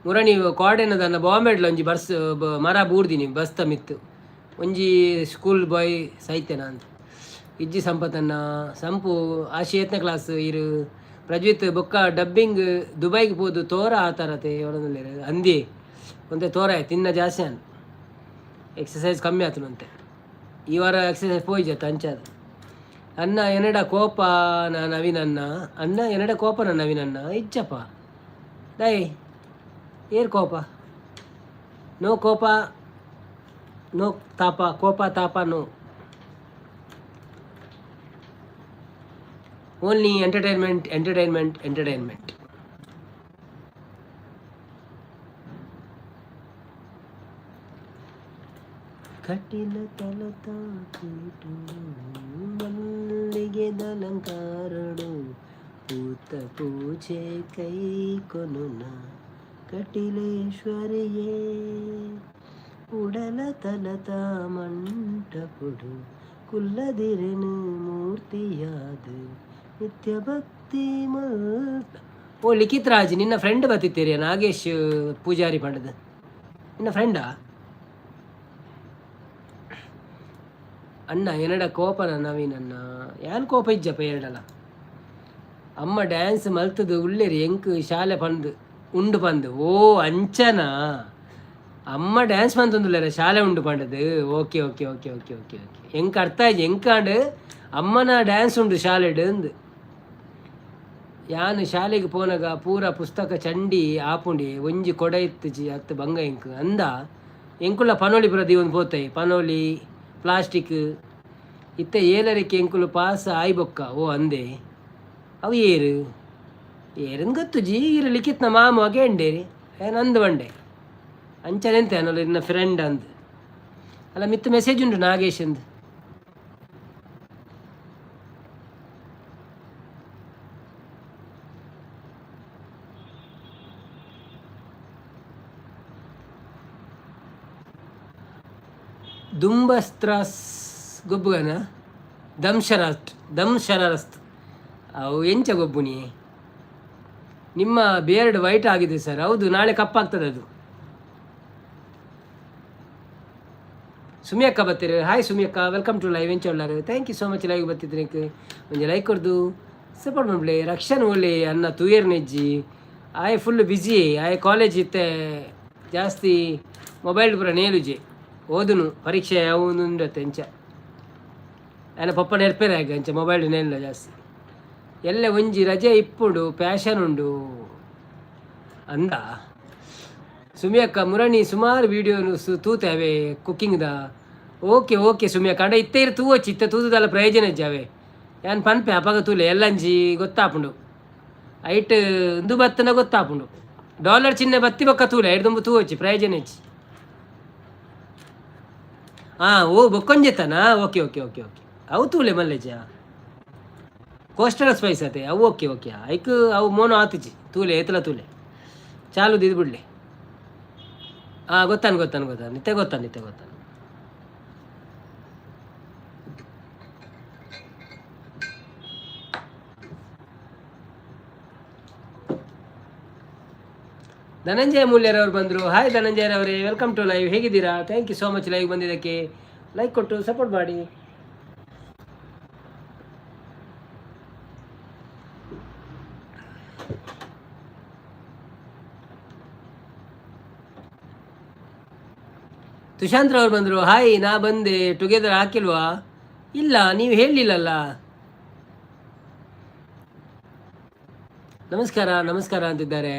ಮುರಣಿ ಕೋಡೆನದನ್ನ ಬಾಂಬೆಡ್ಲ ಒಂಜಿ ಬರ್ಸ್ ಮರ ಬೂರ್ದಿನಿ ಬಸ್ತ ಮಿತ್ತು, ಒಂಜಿ ಸ್ಕೂಲ್ ಬಾಯ್ ಸೈತೆನ ಅಂತ. ಇಜ್ಜಿ ಸಂಪತನ್ನ ಸಂಪು ಆಶಿ ಎತ್ನ ಕ್ಲಾಸ್ ಇರು ಪ್ರಜ್ವಿತ್? ಬೊಕ್ಕ ಡಬ್ಬಿಂಗ್ ದುಬೈಗೆ ಪೋದು ತೋರ ಆತರತೆ ಅಂದಿ ಒಂತೆ ತೋರ ತಿನ್ನ ಜಾಸ್ತಿ ಅನ್ ಎಕ್ಸಸೈಸ್ ಕಮ್ಮಿ ಆತನಂತೆ. ಈ ವಾರ ಎಕ್ಸಸೈಸ್ ಪೋಯಿಜತ್ತ ಅಂಚಾದ. ಅನ್ನ ಎನ್ನಡ ಕೋಪ ನಾ ನವೀನನ್ನ? ಅನ್ನ ಎನ್ನಡ ಕೋಪ ನಾ ನವೀನನ್ನ? ಇಜ್ಜಪ್ಪ ದೈ ಏರ್ ಕೋಪ? ನೋ ಕೋಪ, ನೋ ತಾಪ, ಕೋಪ ತಾಪ no. Only entertainment, entertainment, entertainment. ಕಟಿಲ ತಲತ ಮಲ್ಲಿಗೆ ದಲಂಕಾರಡು ಪೂತ ಪೂಜೆ ಕೈ ಕೊನುನ ಕಟಿಲೇಶ್ವರಿಯೇ ಉಡಲ ತಲತ ಮಂಟಪುಡು ಕುಲ್ಲದಿರೆನು ಮೂರ್ತಿಯಾದ ನಿತ್ಯ ಭಕ್ತಿ ಮಲ್. ಓ ಲಿಖಿತ್ ರಾಜ್, ನಿನ್ನ ಫ್ರೆಂಡ್ ಬತ್ತಿತ್ತೀರಿ ನಾಗೇಶ್ ಪೂಜಾರಿ ಪಂಡದ ನಿನ್ನ ಫ್ರೆಂಡಾ? ಅಣ್ಣ ಎನ್ನಡ ಕೋಪನ ನವೀನನ್ನ? ಯಾನ್ ಕೋಪ ಇಜ್ಜಪ್ಪ ಎರಡಲ್ಲ. ಅಮ್ಮ ಡ್ಯಾನ್ಸ್ ಮಲ್ತದು ಉಳ್ಳೇರಿ ಎಂಕ್ ಶಾಲೆ ಪಂದು ಉಂಡು ಪಂದು. ಓ ಅಂಚನಾ? ಅಮ್ಮ ಡ್ಯಾನ್ಸ್ ಮಂತೊಂದುಲ್ಲೆರ ಶಾಲೆ ಉಂಡು ಪಂಡದು. Okay okay okay okay okay okay. ಎಂಕ್ ಅರ್ಥ ಆಯ್ತು. ಎಂಕಾಂಡ್ ಅಮ್ಮನ ಡ್ಯಾನ್ಸ್ ಉಂಡು ಶಾಲೆಡ್ ಅಂದು. ಯಾನ್ ಶಾಲೆಗೆ ಪೋನಗ ಪೂರ ಪುಸ್ತಕ ಚಂಡಿ ಆಪುಂಡಿ, ಒಂಜಿ ಕೊಡ ಇತ್ತುಜಿ ಅತ್ತು ಬಂಗ ಎಂಕ್ ಅಂದ. ಎಂಕುಲ ಪನೋಲಿ ಪೂರ ದೀವೊಂದು ಪೋತೈ, ಪನೋಲಿ ಪ್ಲಾಸ್ಟಿಕ್ ಇತ್ತೆ ಏಲರಿಕೆ ಎಂಕುಲು ಪಾಸ್ ಆಯ್ಬೊಕ್ಕ. ಓ ಅಂದೆ. ಅವು ಏರು ಏರನ್ ಗೊತ್ತುಜಿ. ಈರು ಲಿಖಿತ್ನ ಮಾಮ ಎಂಡೇರಿ ಏನ್ ಅಂದು ಬಂಡೆ ಅಂಚನೆಂತೆ ಅನ್ನೋಲ್ಲ ಇನ್ನ ಫ್ರೆಂಡ್ ಅಂದ್ ಅಲ್ಲ. ಮಿತ್ತು ಮೆಸೇಜ್ ಉಂಟು ನಾಗೇಶ್ ಅಂದ್. ದುಂಬಸ್ತ್ರಾಸ್ ಗೊಬ್ಬುಗನ ದಂಶರತ್ ದಂಶರಸ್ತ್ ಅವು ಎಂಚ ಗೊಬ್ಬುನಿ? ನಿಮ್ಮ ಬಿಯರ್ಡ್ ವೈಟ್ ಆಗಿದೆ ಸರ್. ಹೌದು, ನಾಳೆ ಕಪ್ಪಾಗ್ತದೆ ಅದು. ಸುಮಿಯಕ್ಕ ಬತ್ತೀರಿ. ಹಾಯ್ ಸುಮಿಯಕ್ಕ, welcome to live. ಎಂಚ ಉಳ್ಳಾರು? Thank you so much live ಬತ್ತಿದ್ರಿ. ಒಂಜಿ ಲೈಕ್ ಕೊರ್ದು. ಸಪೋರ್ಟ್ ಮನ್ಪುಲೆ. ರಕ್ಷಣ್ ಓಲೆ ಅನ್ನ ತೂಯೆರ್ ನೆಜ್ಜಿ. ಆಯೆ ಫುಲ್ ಬ್ಯುಸಿ. ಆಯೆ ಕಾಲೇಜ್ ಇತ್ತೆ, ಜಾಸ್ತಿ ಮೊಬೈಲ್ ಪೂರ ನೇಲುಜೆ. ಓದುನು, ಪರೀಕ್ಷೆ ಅವು ಉಂಡತ್ತೆ ಅಂಚ. ಆಯನ ಪಪ್ಪ ನೆರ್ಪೆರೆ ಆಗ ಅಂಚ ಮೊಬೈಲ್ ನೇಲ್ಲ ಜಾಸ್ತಿ. ಎಲ್ಲ ಒಂಜಿ ರಜೆ ಇಪ್ಪುಡು, ಪ್ಯಾಷನ್ ಉಂಡು ಅಂದ. ಸುಮಿಯಕ್ಕ, ಮುರಣಿ ಸುಮಾರು ವೀಡಿಯೋ ತೂತೆ ಅವೇ ಕುಕ್ಕಿಂಗ್ದ. Okay okay ಸುಮಿಯಕ್ಕ. ಅಂಡ ಇತ್ತೆ ಇರು ತೂವೊಚ್ಚಿ, ಇತ್ತೆ ತೂದುದಲ್ಲ ಪ್ರಯೋಜನ ಇಜ್ಜಿ ಅವೇ. ಯಾನ್ ಪನ್ಪೆ, ಅಪಗ ತೂಲೆ, ಎಲ್ಲಂಜಿ ಗೊತ್ತಾಪುಂಡು. ಐಟ್ ಇಂದು ಬತ್ತನ ಗೊತ್ತಾಪುಂಡು. ಡಾಲರ್ ಚಿಹ್ನೆ ಬತ್ತಿ ಬೊಕ್ಕ ತೂಲೆ, ಐಟ್ ದುಂಬು ತೂವೊಚ್ಚಿ, ಪ್ರಯೋಜನ ಇಜ್ಜಿ. ಹಾಂ, ಓ ಬೊಕ್ಕೊಂಜೆತ್ತನಾ? ಓಕೆ ಓಕೆ ಓಕೆ ಓಕೆ, ಅವು ತೂಲೆ ಮಲ್ಲೆಜ. ಕೋಸ್ಟಲ್ ಸ್ಪೈಸ್ ಅತೆ ಅವು. ಓಕೆ ಓಕೆ, ಐಕ್ ಅವು ಮೋನೋ ಆತಿಜಿ. ತೂಲೆ, ಏತಲ ತೂಲೆ, ಚಾಲು ದಿದ್ ಬಿಡ್ಲೆ. ಹಾಂ, ಗೊತ್ತಾನು ಗೊತ್ತಾನು ಗೊತ್ತಾನು, ಇತ್ತೆ ಗೊತ್ತಾನು, ಇತ್ತೆ ಗೊತ್ತಾನು. ಧನಂಜಯ ಮೂಲ್ಯರವರು ಬಂದರು. ಹಾಯ್ ಧನಂಜಯರವರೇ, welcome to live. ಹೇಗಿದ್ದೀರಾ? Thank you so much live ಬಂದಿದ್ದಕ್ಕೆ. ಲೈಕ್ ಕೊಟ್ಟು ಸಪೋರ್ಟ್ ಮಾಡಿ. ತುಶಾಂತ್ ರವರು ಬಂದರು. ಹಾಯ್, ನಾ ಬಂದೆ. ಟುಗೆದರ್ ಹಾಕಿಲ್ವಾ? ಇಲ್ಲ, ನೀವು ಹೇಳಲಿಲ್ಲಲ್ಲ. ನಮಸ್ಕಾರ ನಮಸ್ಕಾರ ಅಂತಿದ್ದಾರೆ.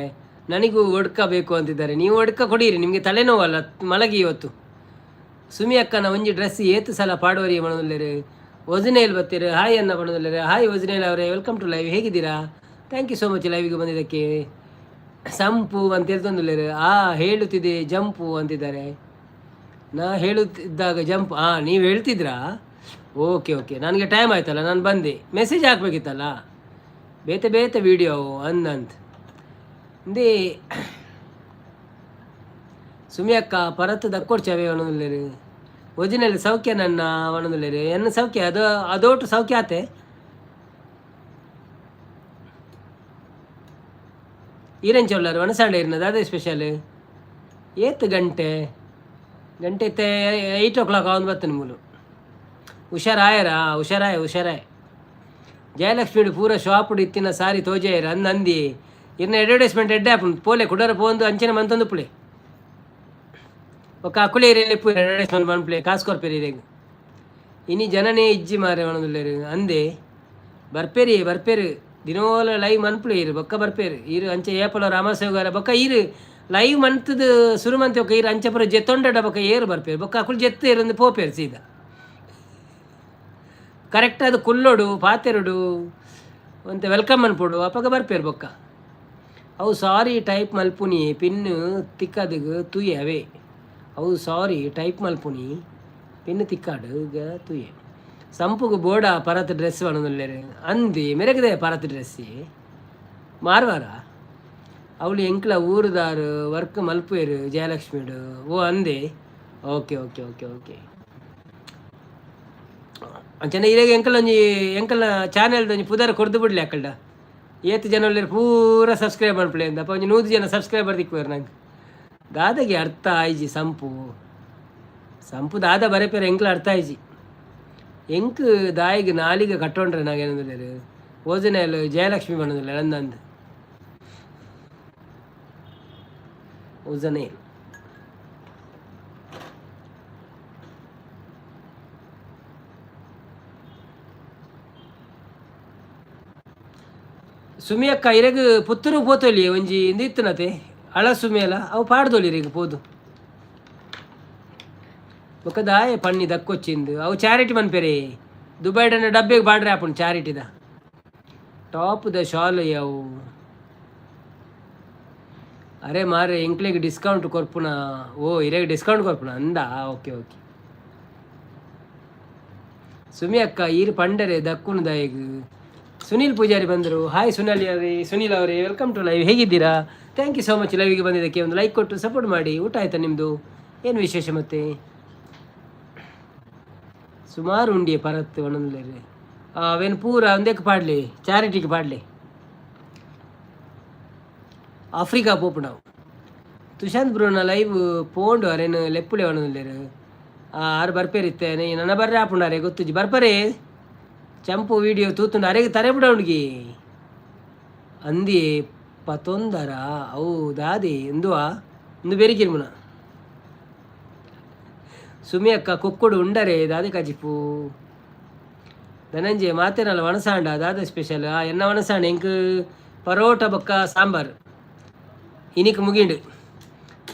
ನನಗೂ ಒಡ್ಕ ಬೇಕು ಅಂತಿದ್ದಾರೆ. ನೀವು ಒಡ್ಕ ಕೊಡೀರಿ, ನಿಮಗೆ ತಲೆನೋವಲ್ಲ, ಮಲಗಿ ಇವತ್ತು. ಸುಮಿ ಅಕ್ಕನ ಒಂಜಿ ಡ್ರೆಸ್ ಏತು ಸಲ ಪಾಡುವರಿ ಮಣದಲ್ಲೇರು. ಒಜಿನೇಲ್ ಬತ್ತೀರು, ಹಾಯ್ ಅನ್ನ ಬಣದಲ್ಲೇರು. ಹಾಯ್ ಒಜಿನೇಲ್ ಅವರೇ, welcome to live. ಹೇಗಿದ್ದೀರಾ? Thank you so much ಲೈವ್ಗೆ ಬಂದಿದ್ದಕ್ಕೆ. ಸಂಪು ಅಂತ ಹೇಳ್ತಂದುಲ್ಲೇರು. ಆ ಹೇಳುತ್ತಿದೆ ಜಂಪು ಅಂತಿದ್ದಾರೆ. ನಾ ಹೇಳುತ್ತಿದ್ದಾಗ ಜಂಪ್. ಹಾಂ, ನೀವು ಹೇಳ್ತಿದ್ರಾ? ಓಕೆ ಓಕೆ, ನನಗೆ ಟೈಮ್ ಆಯ್ತಲ್ಲ, ನಾನು ಬಂದೆ. ಮೆಸೇಜ್ ಹಾಕ್ಬೇಕಿತ್ತಲ್ಲ. ಬೇತೆ ಬೇತೆ ವೀಡಿಯೋ ಅಂದಂತ ಇಂದೇ. ಸುಮಿಯಕ್ಕ, ಪರತ್ ದಕ್ಕೊಡ್ಚವೆ ಒಣದುಲ್ಲೇರು. ಒರಿಜಿನಲ್ ಸೌಖ್ಯ ನನ್ನ ಒಣದುಲ್ಲೇರು. ಎನ್ನ ಸೌಖ್ಯ ಅದು ಅದೋಟು ಸೌಖ್ಯ ಆತೆ. ಈರೆಂಚೊಲ್ಲರು ಒಣಸಾಂಡೆ ಇರ್ನದು ಅದೇ ಸ್ಪೆಷಲ್. ಏತ್ ಗಂಟೆ ಗಂಟೆ ಇತ್ತೆ? 8 ಓ ಕ್ಲಾಕ್ ಅವನು ಬರ್ತೇನೆ ಮೂಲು. ಹುಷಾರಾಯರಾ? ಹುಷಾರಾಯ ಹುಷಾರಾಯ. ಜಯಲಕ್ಷ್ಮಿ ಪೂರ ಶಾಪ್ ಇತ್ತಿನ ಸಾರಿ ತೋಜಾಯರ್ ಅಂದ್ ಅಂದಿ. ಇರ್ನ ಅಡ್ವರ್ಟೈಸ್ಮೆಂಟ್ ಎಡ್ಡೆ ಆಪುಂಡು. ಪೋಲೆ ಕುಡರ ಪೋಂದು ಅಂಚನೆ ಮಂತೊಂದು ಪುಳೆ ఒక ಅಕುಲೆ ಇರೆನ್ ಅಡ್ವರ್ಟೈಸ್ಮೆಂಟ್ ಮನ್ಪುಲೆ, ಕಾಸು ಕೊರ್ಪೇರಿ ಇರೆಗ್. ಇನಿ ಜನನೇ ಇಜ್ಜಿ ಮಾರೆ ಒಣದುಲ್ಲೇರು ಅಂದೆ. ಬರ್ಪೇರಿ ಬರ್ಪೇರು, ದಿನೋಲ ಲೈವ್ ಮನ್ಪುಲೆ ಇರು, ಬೊಕ್ಕ ಬರ್ಪೇರು ಇರು. ಅಂಚೆ ಏಪಲ ರಾಮಸೇವಗಾರ ಬೊಕ್ಕ ಇರು ಲೈವ್ ಮಂತದ ಸುರು ಮಂತೆ ಬೊಕ್ಕ ಇರು ಅಂಚೆ ಪುರ ಜೆತ್ತೊಂಡಡ ಬೊಕ್ಕ ಏರು ಬರ್ಪೇರು. ಬೊಕ್ಕ ಅಕುಲು ಜೆತ್ತು ಏರಂದು ಪೋಪೇರು ಸೀದಾ. ಕರೆಕ್ಟ್ ಅದು ಕುಲ್ಲೋಡು ಪಾತೆರುಡು ಒಂತೆ welcome ಅನ್ಪೋಡು, ಅಪಗ ಬರ್ಪೇರು ಬೊಕ್ಕ. ಅವು ಸಾರಿ ಟೈಪ್ ಮಲ್ಪುನಿ, ಪಿನ್ ತಿಕ್ಕದಿಗ್ ತೂಯೆ ಅವೇ. ಅವು ಸಾರಿ ಟೈಪ್ ಮಲ್ಪುನಿ, ಪಿನ್ ತಿಕ್ಕಾಡು ಗ ತೂಯೆ. ಸಂಪುಗು ಬೋಡ ಪರತ್ ಡ್ರೆಸ್ ಪನೊಂದುಲ್ಲೆರ್ ಅಂದಿ. ಮೆರೆಗದೆ ಪರತ್ ಡ್ರೆಸ್ ಮಾರ್ವಾರ. ಅವಳು ಎಂಕ್ಲ ಊರುದಾರು, ವರ್ಕ್ ಮಲ್ಪುವೆರು ಜಯಲಕ್ಷ್ಮಿಡು. ಓ ಅಂದೆ. ಓಕೆ ಓಕೆ ಓಕೆ ಓಕೆ, ಅಂಚನೆ ಇರೆಗ್ ಎಂಕಲ್ ಒಂಜಿ ಎಂಕಲ್ನ ಚಾನೆಲ್ದ ಒಂಜಿ ಪುದರ್ ಕೊರ್ದು ಬಿಡ್ಲಿ ಅಕ್ಕಲ್ಡ. ಏತ್ ಜನ ಉಲ್ಲೆರ್ ಪೂರ ಸಬ್ಸ್ಕ್ರೈಬ್ ಮನ್ಪುಲೆ ಅಂದ್. ಅಪ ಒಂಜಿ 100 ಜನ ಸಬ್ಸ್ಕ್ರೈಬರ್ ತಿಕ್ಕುವೆರ್ ನಂಗೆ. ದಾದಗೆ ಅರ್ಥ ಆಯ್ಜಿ. ಸಂಪು ಸಂಪು ದಾದ ಬರೆಪೇರೆ ಎಂಕ್ಲ ಅರ್ಥ ಆಯ್ಜಿ. ಎಂಕ್ ದಾಯಿಗ್ ನಾಲಿಗೆ ಕಟ್ಟೊಂಡ್ರೆ ನಾಗೇನಂದುಲ್ಲೆರ್. ಓಜನೇಲ್ ಜಯಲಕ್ಷ್ಮಿ ಪನೊಂದುಲ್ಲೆರ್ ಅಂದಂದ್. ಓಜನೇಲ್ ಸುಮಿಯಕ್ಕ, ಇರೆಗ್ ಪುತ್ತೂರು ಪೋತೊಲಿ ಒಂಜಿ ಇಂದು ಇತ್ತನತೆ ಅಳ ಸುಮಿಯಲ, ಅವು ಪಾಡ್ದೊಲಿ ಇರೆಗ್ ಪೋದು. ಬೊಕ್ಕ ದಾಯೆ ಪನ್ನಿ ದಕ್ಕೊಚ್ಚಿಂದು? ಅವು ಚಾರಿಟಿ ಮನ್ಪೆರೆ. ದುಬೈಡನ ಡಬ್ಬೆಗೆ ಬಾಡ್ರೆ ಆಪುಂಡು ಚಾರಿಟಿದ. ಟಾಪ್ the shawl ಅವು. ಅರೆ ಮಾರೆ, ಎಂಕ್ಲೆಗ್ ಡಿಸ್ಕೌಂಟ್ ಕೊರ್ಪುನ? ಓ, ಇರೆಗ್ ಡಿಸ್ಕೌಂಟ್ ಕೊರ್ಪುನ ಅಂದ. ಓಕೆ ಓಕೆ ಸುಮಿ ಅಕ್ಕ, ಈರ್ ಪಂಡರೆ ದಕ್ಕುನು ದಾಯೆಗ್? ಸುನೀಲ್ ಪೂಜಾರಿ ಬಂದರು. ಹಾಯ್ ಸುನೀಲ್ ಅವರೇ, ಸುನೀಲ್ ಅವರೇ, welcome to live. ಹೇಗಿದ್ದೀರಾ? Thank you so much ಲೈವ್ಗೆ ಬಂದಿದ್ದಕ್ಕೆ. ಒಂದು ಲೈಕ್ ಕೊಟ್ಟು ಸಪೋರ್ಟ್ ಮಾಡಿ. ಊಟ ಆಯ್ತಾ ನಿಮ್ಮದು? ಏನು ವಿಶೇಷ ಮತ್ತೆ? ಸುಮಾರು ಉಂಡಿಯೆ ಪರತ್ ಒಣಂದ್ಲೇರಿ. ಅವೇನು ಪೂರ ಒಂದೇಕ್ ಪಾಡ್ಲಿ, ಚಾರಿಟಿಗೆ ಪಾಡ್ಲಿ. ಆಫ್ರಿಕಾ ಪೋಪುಂಡವು. ತುಶಾಂತ್ ಬ್ರೋನ ಲೈವ್ ಪೋಂಡು, ಅರೇನು ಲೆಪ್ಪುಲೆ ಒಣಂದ್ಲೇರು. ಆರು ಬರ್ಪೇರಿತ್ತೆ, ನನ್ನ ಬರ್ರೆ ಆಪುಂಡಾರೆ ಗೊತ್ತುಜಿ. ಬರ್ಪರೆ ಚಂಪು ವಿಡಿಯೋ ತೂತುಂಡು ಅರೆಗೆ ತರೆ ಬಿಡವಣಿಗೆ ಅಂದಿ ಪತೊಂದರ ಅವು ದಾದಿ ಇಂದುವಾ ಇಂದು ಬೆರಿಕಿರ್ಮುನ. ಸುಮಿ ಅಕ್ಕ ಕುಕ್ಕುಡು ಉಂಡರೆ ದಾದೆ ಕಜಿಪು. ಧನಂಜಯ ಮಾತೇನಲ್ಲ ವಣಸಾಂಡ ದಾದ ಸ್ಪೆಷಲ್? ಆ ಎನ್ನ ವಣಸಾಂಡ ಎಂಕ್ ಪರೋಟ ಬೊಕ್ಕ ಸಾಂಬಾರ್. ಇನಿಕ್ ಮುಗಿಂಡು.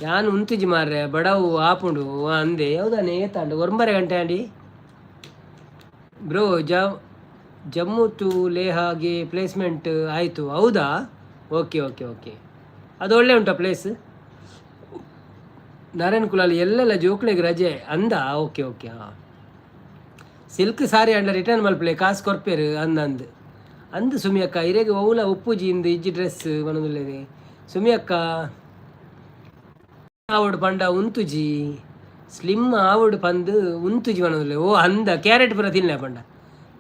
ಯಾನ್ ಉಂತುಜಿ ಮಾರ್ರೆ, ಬಡವು ಆಪುಂಡು ಅಂದೆ. ಹೌದಾನೆ? ಏತಾಂಡು? 9:30 ಗಂಟೆ ಆಂಡಿ. ಬ್ರೋ, ಜಮ್ಮು ಟು ಲೇಹಾಗೆ ಪ್ಲೇಸ್ಮೆಂಟ್ ಆಯಿತು. ಹೌದಾ? ಓಕೆ ಓಕೆ ಓಕೆ, ಅದು ಒಳ್ಳೆ ಉಂಟಾ ಪ್ಲೇಸ್? ನಾರಾಯಣ್ ಕುಲಾಲ್ ಎಲ್ಲೆಲ್ಲ ಜೋಕ್ಲೆಗ್ ರಜೆ ಅಂದ. ಓಕೆ ಓಕೆ, ಹಾಂ. ಸಿಲ್ಕ್ ಸಾರಿ ಅಂಡ ರಿಟರ್ನ್ ಮಲ್ಪಲೆ, ಕಾಸು ಕೊರ್ಪೇರು ಅಂದ ಅಂದ್ ಅಂದ್. ಸುಮಿ ಅಕ್ಕ, ಇರೆಗ್ ಒವ್ಲ ಉಪ್ಪುಜಿ ಇಂದು ಇಜ್ಜಿ ಡ್ರೆಸ್ ಮನದುಲ್ಲೇರಿ. ಸುಮಿ ಅಕ್ಕ, ಆವಡ್ ಪಂಡ ಉಂತುಜಿ, ಸ್ಲಿಮ್ ಆವಡ್ ಪಂದ್ ಉಂತುಜಿ ಮನದುಲ್ಲೆ. ಓ ಅಂದ. ಕ್ಯಾರೆಟ್ ಪೂರ ತಿನ್ನೆ ಪಂಡ,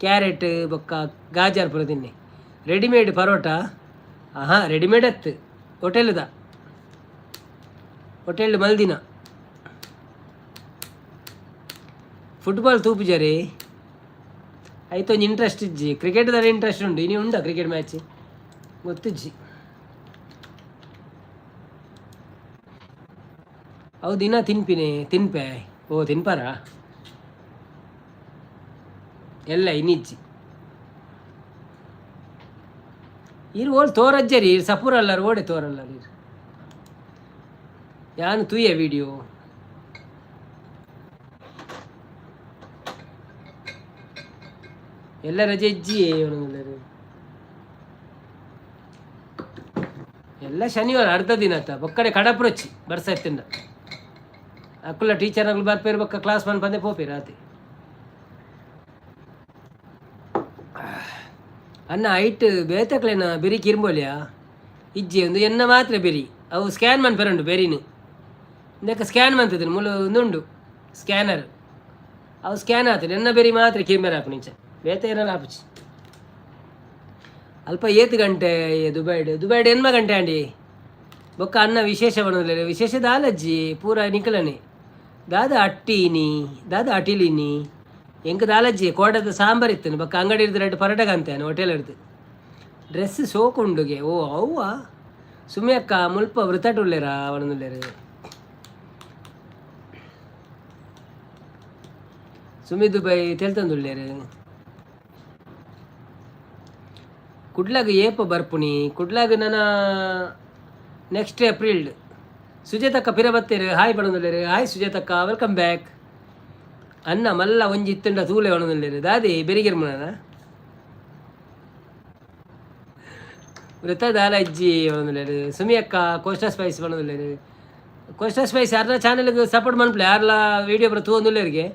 ಕ್ಯಾರೆಟ್ ಬೊಕ್ಕ ಗಾಜರ್ ಪೂರ ತಿನ್ನೆ. ರೆಡಿಮೇಡ್ ಪರೋಟ? ಆಹಾ, ರೆಡಿಮೇಡ್ ಅತ್ತು, ಹೋಟೆಲ್ದ, ಹೋಟೆಲ್ ಮಲ್ದಿನ. ಫುಟ್ಬಾಲ್ ತೂಪುಜಾರಿ? ಐತೊಂಜಿ ಇಂಟ್ರೆಸ್ಟ್ ಇಜ್ಜಿ. ಕ್ರಿಕೆಟ್ ದಾಲ ಇಂಟ್ರೆಸ್ಟ್ ಉಂಡು. ಇನಿ ಉಂಡ ಕ್ರಿಕೆಟ್ ಮ್ಯಾಚ್? ಗೊತ್ತಿಜ್ಜಿ. ಅವು ದಿನ ತಿನ್ಪಿನಿ ತಿನ್ಪೆ. ಓ ತಿನ್ಪಾರ ಎಲ್ಲ ಇನಿಜ್ಜಿ. ಇರು ಓಲ್ ತೋರಜ್ಜರಿ? ಇರು ಸಪೂರಲ್ಲಾರು ಓಡೆ ತೋರಲ್ಲಾರು ಇರು. ಯಾನು ತೂಯೆ ವಿಡಿಯೋ. ಎಲ್ಲ ರಜೆ ಇಜ್ಜಿ. ಎಲ್ಲ ಶನಿವಾರ ಅರ್ಧ ದಿನ ಆತ. ಬೊಕ್ಕಡೆ ಕಡಪ್ರೊಚ್ಚಿ ಬರ್ಸ ಇತ್ತಿಂದ ಅಕ್ಕುಲ್ಲ ಟೀಚರ್ ಅಗ್ಲು ಬರ್ಪೇರು, ಬೊಕ್ಕ ಕ್ಲಾಸ್ ಪಂದೆ ಪೋಪೇರು ಆತೆ. ಅನ್ನ ಐಟ್ ಬೇತಕ್ಲೆನ ಬೆರಿ ಕಿರ್ಬೋಲಿಯಾ? ಇಜ್ಜಿ, ಒಂದು ಎನ್ನ ಮಾತ್ರ ಬೆರಿ. ಅವು ಸ್ಕ್ಯಾನ್ ಮನ್ಪೆರುಂಡು ಬೆರಿನು. ಇಂದಕ್ಕೆ ಸ್ಕ್ಯಾನ್ ಮಂತದ ಮೂಲು ಉಂಡು ಸ್ಕ್ಯಾನರ್, ಅವು ಸ್ಕ್ಯಾನ್ ಆತದೆ. ಎನ್ನ ಬೆರಿ ಮಾತ್ರ ಕಿರ್ಮೆರ ಆಪುನಿಂಚ, ಬೇತೆ ಏನಲ್ಲ ಆಪುಚಿ. ಅಲ್ಪ ಏತ್ ಗಂಟೆ ದುಬೈಡ್? ದುಬೈಡ್ 8 ಗಂಟೆ ಆಂಡಿ. ಬೊಕ್ಕ ಅನ್ನ ವಿಶೇಷ ಬಣುದಿಲ್ಲ. ವಿಶೇಷ ದಾಲಜ್ಜಿ, ಪೂರ ನಿಕಲನೆ. ದಾದ ಅಟ್ಟಿನಿ, ದಾದ ಅಟಿಲಿನಿ? ಎಂಕ್ ದಾಲಜ್ಜಿ, ಕೋಟದ ಸಾಂಬಾರ್ ಇತ್ತು. ಬೊಕ್ಕ ಅಂಗಡಿ ಇರ್ದು ರೆಡ್ ಪರೋಟಗಂತೆ ಹೋಟೆಲ್ ಇರ್ದು. ಡ್ರೆಸ್ ಸೋಕು ಉಂಡುಗೆ. ಓ ಅವ್ವ. ಸುಮಿ ಅಕ್ಕ ಮುಲ್ಪ ವೃತಟುಲ್ಲೇರಾ ಅವನದುಲ್ಲೇರು. Sumy Dubai ತೆಲ್ತಂದುಲ್ಲೇರು. ಕುಡ್ಲಾಗ ಏಪ ಬರ್ಪುಣಿ? ಕುಡ್ಲಾಗ ನನ್ನ ನೆಕ್ಸ್ಟ್ ಏಪ್ರಿಲ್. ಸುಜಾತಕ್ಕ ಪಿರ ಬತ್ತೇರು, ಹಾಯ್ ಪಡೊಂದುಲ್ಲೇರು. ಹಾಯ್ ಸುಜಾತಕ್ಕ, welcome back. ಅನ್ನ ಮಲ್ಲ ಒಂಜಿ ಇತ್ತುಂಡ ತೂಲೆ ಒಣದುಲ್ಲೇರು. ದಾದಿ ಬೆರಿಗಿರ್ಮುನ ವೃತ ದಾಲ ಇಜ್ಜಿ ಒಣದುಲ್ಲೇರು. ಸುಮಿ ಅಕ್ಕ ಕೋಸ್ಟಾ ಸ್ಪೈಸ್ ಪಡೊಂದುಲ್ಲೇರು. ಕೋಸ್ಟಾ ಸ್ಪೈಸ್ ಅರ್ನ ಚಾನೆಲ್ಗೆ ಸಪೋರ್ಟ್ ಮನ್ಪುಲೆ. ಅರ್ಲ ವೀಡಿಯೋ ಪೂರ ತೂವೊಂದುಲ್ಲೇರಿಗೆ,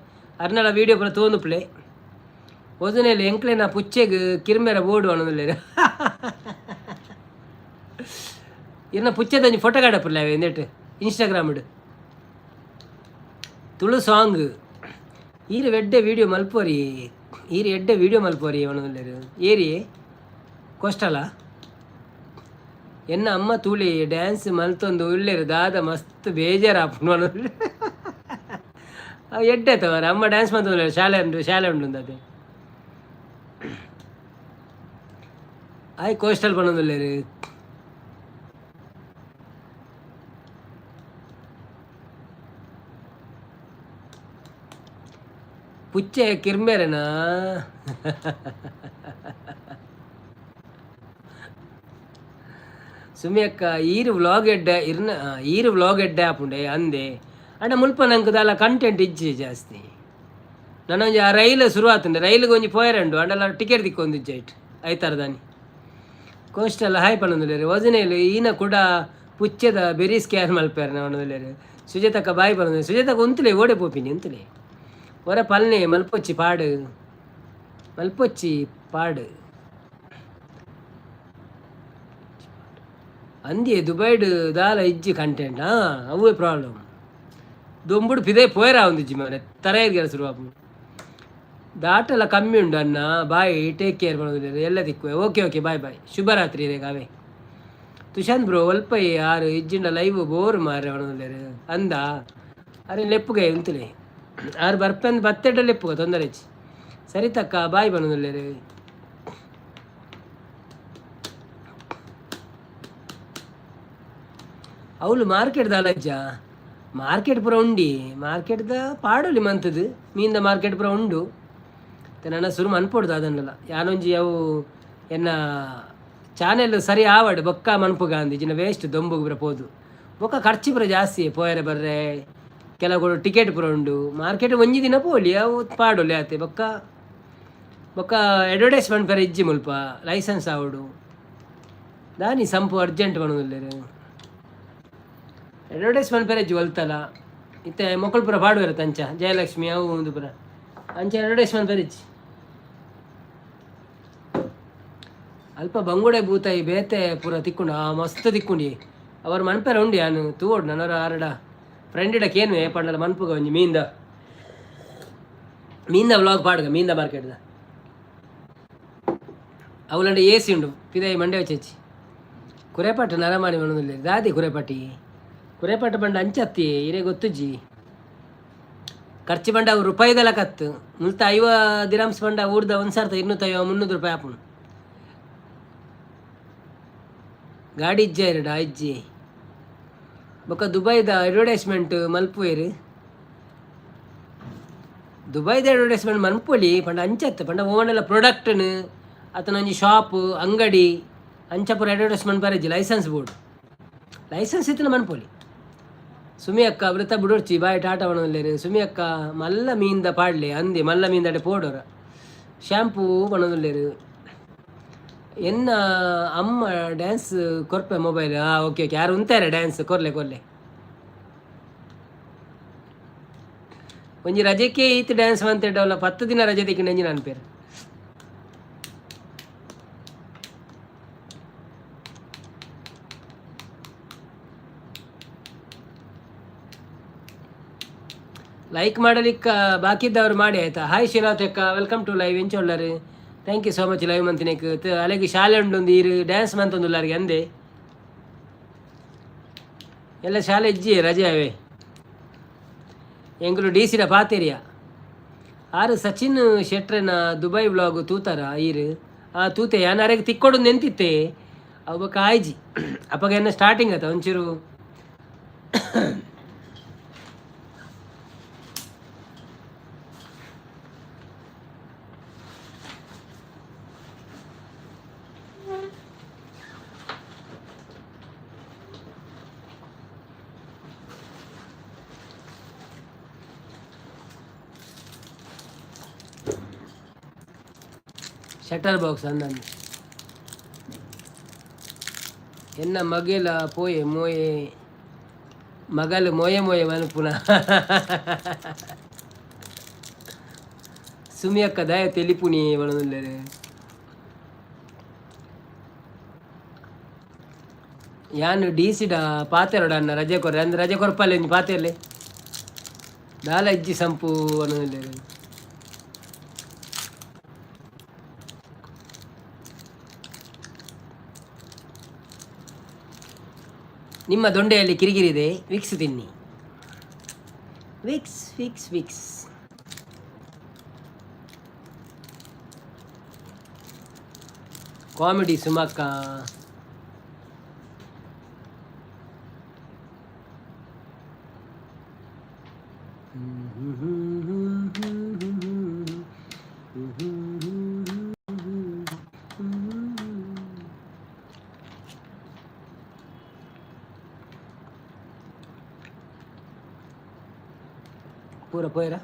ಅರ್ನಲ ವೀಡಿಯೋ ಪೂರ ತೂವೊಂದುಪ್ಲೆ. ಓದನೇಲಿ ಎಂಕ್ಲೆನ ಪುಚ್ಚೆಗ್ ಕಿರ್ಮೆರ ಬೋಡು ಒಣದುಲ್ಲೇರು. ಇರ್ನ ಪುಚ್ಚೆದಂಜಿ ಫೋಟೋ ಕಾಡಪುರ್ಲೆ ಎಂದೆಟ್ ಇನ್ಸ್ಟಾಗ್ರಾಮ್ ತುಳು ಸಾಂಗ್. ಈರು ಎಡ್ಡೆ ವೀಡಿಯೋ ಮಲ್ಪೋರಿ, ಈರು ಎಡ್ಡೆ ವೀಡಿಯೋ ಮಲ್ಪೋರಿ ಒಣದುಲ್ಲೇರು. ಏರಿ ಕೋಸ್ಟಲ ಎನ್ನ ಅಮ್ಮ ತೂಳಿ ಡ್ಯಾನ್ಸ್ ಮಲ್ತೊಂದು ಉಲ್ಲೇರು, ದಾದ ಮಸ್ತ್ ಬೇಜಾರಾಪುಂಡು. ಅವು ಎಡ್ಡೆ ತವರ ಅಮ್ಮ ಡ್ಯಾನ್ಸ್ ಮಲ್ತೊಂದು. ಶಾಲೆ ಉಂಡು, ಶಾಲೆ ಉಂಡು ಅದೇ. ಆಯ್ ಕೋಸ್ಟಲ್ ಪನೊಂದುಲ್ಲೇರು. ಪುಚ್ಚೆ ಕಿರ್ಮೆರೆನಾ? ಸುಮಿ ಅಕ್ಕ ಈರು ವ್ಲಾಗ್ ಎಡ್ಡೆ ಇರ್ನ, ಈರು ವ್ಲಾಗ್ ಎಡ್ಡೆ ಆಪುಂಡೆ ಅಂದೆ. ಅಂಡ ಮುಲ್ಪ ನಂಗೆ ದಾಲ ಕಂಟೆಂಟ್ ಇಜ್ಜಿ ಜಾಸ್ತಿ. ನನೊಂಜಿ ಆ ರೈಲು ಶುರು ಆತುಂಡೆ, ರೈಲಿಗೆ ಒಂಜಿ ಪೋಯರಂಡು ಅಂಡಲ ಟಿಕೆಟ್ ತಿಕ್ಕೊಂದಿಜ್ಜಿ ಐಟ್ ಐತಾರದಾನಿ. Coastal hi ಪನೊಂದುಲ್ಲೇರು. ವಜನೇಲು ಈನ ಕೂಡ ಪುಚ್ಚೆದ ಬೆರಿ ಸ್ಕ್ಯಾನ್ ಮಲ್ಪೇರ್ ಪನೊಂದುಲ್ಲೇರು. ಸುಜಾತಕ್ಕ ಬಾಯ್ ಪನೊಂದು. ಸುಜಾತಕ್ಕ ಉಂತುಲೆ, ಓಡೆ ಪೋಪಿನಿ? ಉಂತುಲೆ. ಒರ ಪಲ್ನೆ ಮಲ್ಪೊಚ್ಚಿ ಪಾಡು, ಮಲ್ಪೊಚ್ಚಿ ಪಾಡು. ಅಂದಿ ದುಬೈಡ್ ದಾಲ ಇಜ್ಜಿ ಕಂಟೆಂಟ್. ಅವೇ ಪ್ರಾಬ್ಲಮ್. ದೊಂಬುಡು ಪಿದೆ ಪೋಯರ ಒಂದಿಜ್ಜಿ ಮನೆ ತರೆಯರ್ ಶುರು ಆಪುಂಡು. ದಾಟಲ ಕಮ್ಮಿ ಉಂಡು ಅಣ್ಣ. ಬಾಯ್, ಟೇಕ್ ಕೇರ್ ಪನೊಂದುಲ್ಲೆರ್. ಎಲ್ಲ ತಿಕ್ಕುವೆ. ಓಕೆ ಓಕೆ, ಬಾಯ್ ಬಾಯ್, ಶುಭರಾತ್ರಿ ರೇಗಾವೆ. ತುಷಾಂತ್ ಬ್ರೋ ಒಲ್ಪ ಆರು ಇಜ್ಜಿಂಡ ಲೈವ್ ಬೋರ್ ಮಾರ್ರೆ ಪನೊಂದುಲ್ಲೆರ್. ಅಂದ ಅರೆ ಲೆಪ್ಪುಗೆ ಉಂತುಲೆ. ಆರು ಬರ್ಪೆಂದು ಬತ್ತೆಡ್ಡ ಲೆಪ್ಪುಗ, ತೊಂದರೆ ಇಜ್ಜಿ. ಸರಿತಕ್ಕ ಬಾಯ್ ಪನೊಂದುಲ್ಲೆರ್. ಅವ್ಲು ಮಾರ್ಕೆಟ್ ದಾಲಜ್ಜ ಮಾರ್ಕೆಟ್ ಪೂರ ಉಂಡಿ ಮಾರ್ಕೆಟ್ದ ಪಾಡೊಲಿ ಮಂತದು ಮೀನ್ದ ಮಾರ್ಕೆಟ್ ಪೂರ ಉಂಡು. ನನ ಸುರು ಮನ್ಪೊಡು ದಾದನ್ನಲ ಯಾನೊಂಜಿ ಅವು ಎನ್ನ ಚಾನೆಲ್ ಸರಿ ಆವಡ್ ಬೊಕ್ಕ ಮನ್ಪುಗ ಅಂದ್ ಇಜಿಂಡ ವೇಸ್ಟ್ ದೊಂಬುಗು ಪೂರ ಪೋದು ಬೊಕ್ಕ ಖರ್ಚು ಪೂರ ಜಾಸ್ತಿ ಪೋಯರೆ ಬರ್ರೆ ಕೆಲವು ಟಿಕೆಟ್ ಪೂರ ಉಂಡು. ಮಾರ್ಕೆಟ್ ಒಂಜಿ ದಿನ ಪೋಲಿ ಅವು ಪಾಡೊಲಿ ಆತೆ. ಬೊಕ್ಕ ಬೊಕ್ಕ ಅಡ್ವರ್ಟೈಸ್ಮೆಂಟ್ ಪೇರ ಇಜ್ಜಿ ಮುಲ್ಪ ಲೈಸೆನ್ಸ್ ಆವೊಡು. ದಾನಿ ಸಂಪು ಅರ್ಜೆಂಟ್ ಪನೊಂದುಲ್ಲೆರ್ ಅಡ್ವರ್ಟೈಸ್ಮೆಂಟ್ ಪೇರ ಇಜ್ಜಿ ಒಲ್ತಲ. ಇತ್ತೆ ಮೊಕುಲು ಪೂರ ಪಾಡುವೆರ್ ಅಂಚ ಜಯಲಕ್ಷ್ಮಿ ಅವು ಉಂದು ಪೂರ ಅಂಚ ಅಡ್ವರ್ಟೈಸ್ಮೆಂಟ್ ಪೇರ ಇಜ್ಜಿ. ಅಲ್ಪ ಬಂಗುಡೆ ಬೂತಾಯಿ ಬೇತೆ ಪೂರ ತಿಕ್ಕುಂಡು, ಆ ಮಸ್ತ್ ತಿಕ್ಕುಂಡಿ. ಅವರು ಮನ್ಪೆರ ಉಂಡು ಯಾನ್ ತೂವೊಡು ನನೊರ ಆರಡ ಫ್ರೆಂಡಿಡ ಕೇನುವೆ ಪಂಡಲ ಮನ್ಪುಗ ಒಂಜಿ ಮೀನ್ದ ಮೀನ್ದ ವ್ಲಾಗ್ ಪಾಡುಗ ಮೀನ್ದ ಮಾರ್ಕೆಟ್ದ. ಅವ್ಲಂಡ ಎ ಸಿ ಉಂಡು ಪಿದಾಯಿ ಮಂಡೆ ವಚ್ಚಿ ಕುರೆಪಟ್ಟು ನರಮಾನಿ ಪನೊಂದುಲ್ಲೆರ್ ದಾದಿ ಕುರೆಪಟ್ಟಿ ಕುರೆಪಟ್ಟು ಪಂಡ ಅಂಚತ್ತಿ ಇರೆ ಗೊತ್ತುಜ್ಜಿ. ಖರ್ಚು ಪಂಡ ಅವು ರೂಪಾಯಿದಲ ಕತ್ತು ಮುಲ್ತ 50 ದಿರಾಮ್ಸ್ ಪಂಡ ಊರ್ದ 1250 300 ರೂಪಾಯಿ ಆಪುಂಡು. ಗಾಡಿ ಇಜ್ಜ ಇರಡ ಇಜ್ಜಿ. ಬೊಕ್ಕ ದುಬೈದ ಅಡ್ವರ್ಟೈಸ್ಮೆಂಟ್ ಮಲ್ಪುವೆರ್. ದುಬೈದ ಅಡ್ವರ್ಟೈಸ್ಮೆಂಟ್ ಮನ್ಪೊಲಿ ಪಂಡ ಅಂಚತ್ ಪಂಡ ಓವನೆಲ್ಲ ಪ್ರೊಡಕ್ಟ್ನ್ ಅತನ ಒಂಜಿ ಶಾಪ್ ಅಂಗಡಿ ಅಂಚ ಪೂರ ಅಡ್ವರ್ಟೈಸ್ಮೆಂಟ್ ಬರೆಜಿ ಲೈಸೆನ್ಸ್ ಬೋರ್ಡ್ ಲೈಸೆನ್ಸ್ ಇತ್ತಿನ ಮನ್ಪೊಲಿ. ಸುಮಿ ಅಕ್ಕ ವೃತ ಬುಡೊರ್ಚಿ ಬಾಯ್ ಟಾಟಾ ಪನೊಂದುಲ್ಲೆರ್. ಸುಮಿ ಅಕ್ಕ ಮಲ್ಲ ಮೀನ್ದ ಪಾಡ್ಲೆ ಅಂದೆ ಮಲ್ಲ ಮೀನ್ದಡೆ ಪೋಡೊರ ಶಾಂಪೂ ಪನೊಂದುಲ್ಲೆರ್. ಎನ್ನ ಅಮ್ಮ ಡ್ಯಾನ್ಸ್ ಕೊರ್ಪೆ ಮೊಬೈಲ್. ಹಾಂ ಓಕೆ ಓಕೆ ಯಾರು ಉಂತಾರೆ ಡ್ಯಾನ್ಸ್ ಕೊರ್ಲೆ ಕೊರ್ಲೆ. ಒಂಜಿ ರಜೆಕ್ಕೆ ಈತ್ ಡ್ಯಾನ್ಸ್ ಮಂತೆಡವಲ್ಲ 10 ದಿನ ರಜೆ ತಿಕ್ಕಿಂಡ ಎಂಜಿನ ಅನ್ಪೇರು. ಲೈಕ್ ಮಾಡಲಿಕ್ಕ ಬಾಕಿದ್ದವರು ಮಾಡಿ ಆಯ್ತಾ. ಹಾಯ್ ಶೀಲಾವತಿ ಅಕ್ಕ, welcome to live. ಎಂಚ ಉಳ್ಳಾರು? Thank you so much live ಮಂತಿನೇಕ್. ಅಲೆಗ್ ಶಾಲೆ ಉಂಡು ಈರು ಡ್ಯಾನ್ಸ್ ಮಂತೊಂದುಲ್ಲಾರಿಗೆ ಅಂದೆ. ಎಲ್ಲ ಶಾಲೆ ಇಜ್ಜಿ ರಜೆ ಅವೇ. ಎಂಕುಲು ಡಿ ಸಿಡ ಪಾತೆರಿಯ ಆರು ಸಚಿನ್ ಶೆಟ್ರನ ದುಬೈ ವ್ಲಾಗ್ ತೂತಾರ ಈರು? ಆ ತೂತೆ ಯಾನ್ ಅರೆಗ್ ತಿಕ್ಕೊಡು ನೆಂತಿತ್ತೆ ಅವು ಬೊಕ್ಕ ಆಯ್ಜಿ. ಅಪಗ ಎನ್ನ ಸ್ಟಾರ್ಟಿಂಗ್ ಆತ ಒಂಚೂರು ಶಟರ್ ಬಾಕ್ಸ್ ಅಂದಂದು. ಎನ್ನ ಮಗೆಲ ಪೋಯೆ ಮೋಯೆ ಮಗಲು ಮೋಯೆ ಮೋಯೆ ಮನ್ಪುನ. ಸುಮಿ ಅಕ್ಕ ದಯ ತೆಲಿಪುನಿ ಪನೊಂದುಲ್ಲೆರ್. ಯಾನ್ ಡಿ ಸಿಡ ಪಾತೆರೊಡ ಅನ್ನ ರಜೆ ಕೊರ್ರೆ ಅಂದ್ ರಜೆ ಕೊರ್ಪಲೆ ಒಂಜಿ ಪಾತೆರ್ಲೆ ದಾಲ ಇಜ್ಜಿ ಸಂಪು ಪನೊಂದುಲ್ಲೆರ್. ನಿಮ್ಮ ದೊಂಡೆಯಲ್ಲಿ ಕಿರಿಕಿರಿ ಇದೆ, ವಿಕ್ಸ್ ತಿನ್ನಿ. Vicks Vicks Vicks. ಕಾಮಿಡಿ ಸುಮಕ್ಕ. ಪೂರ ಪೋಯರಾ?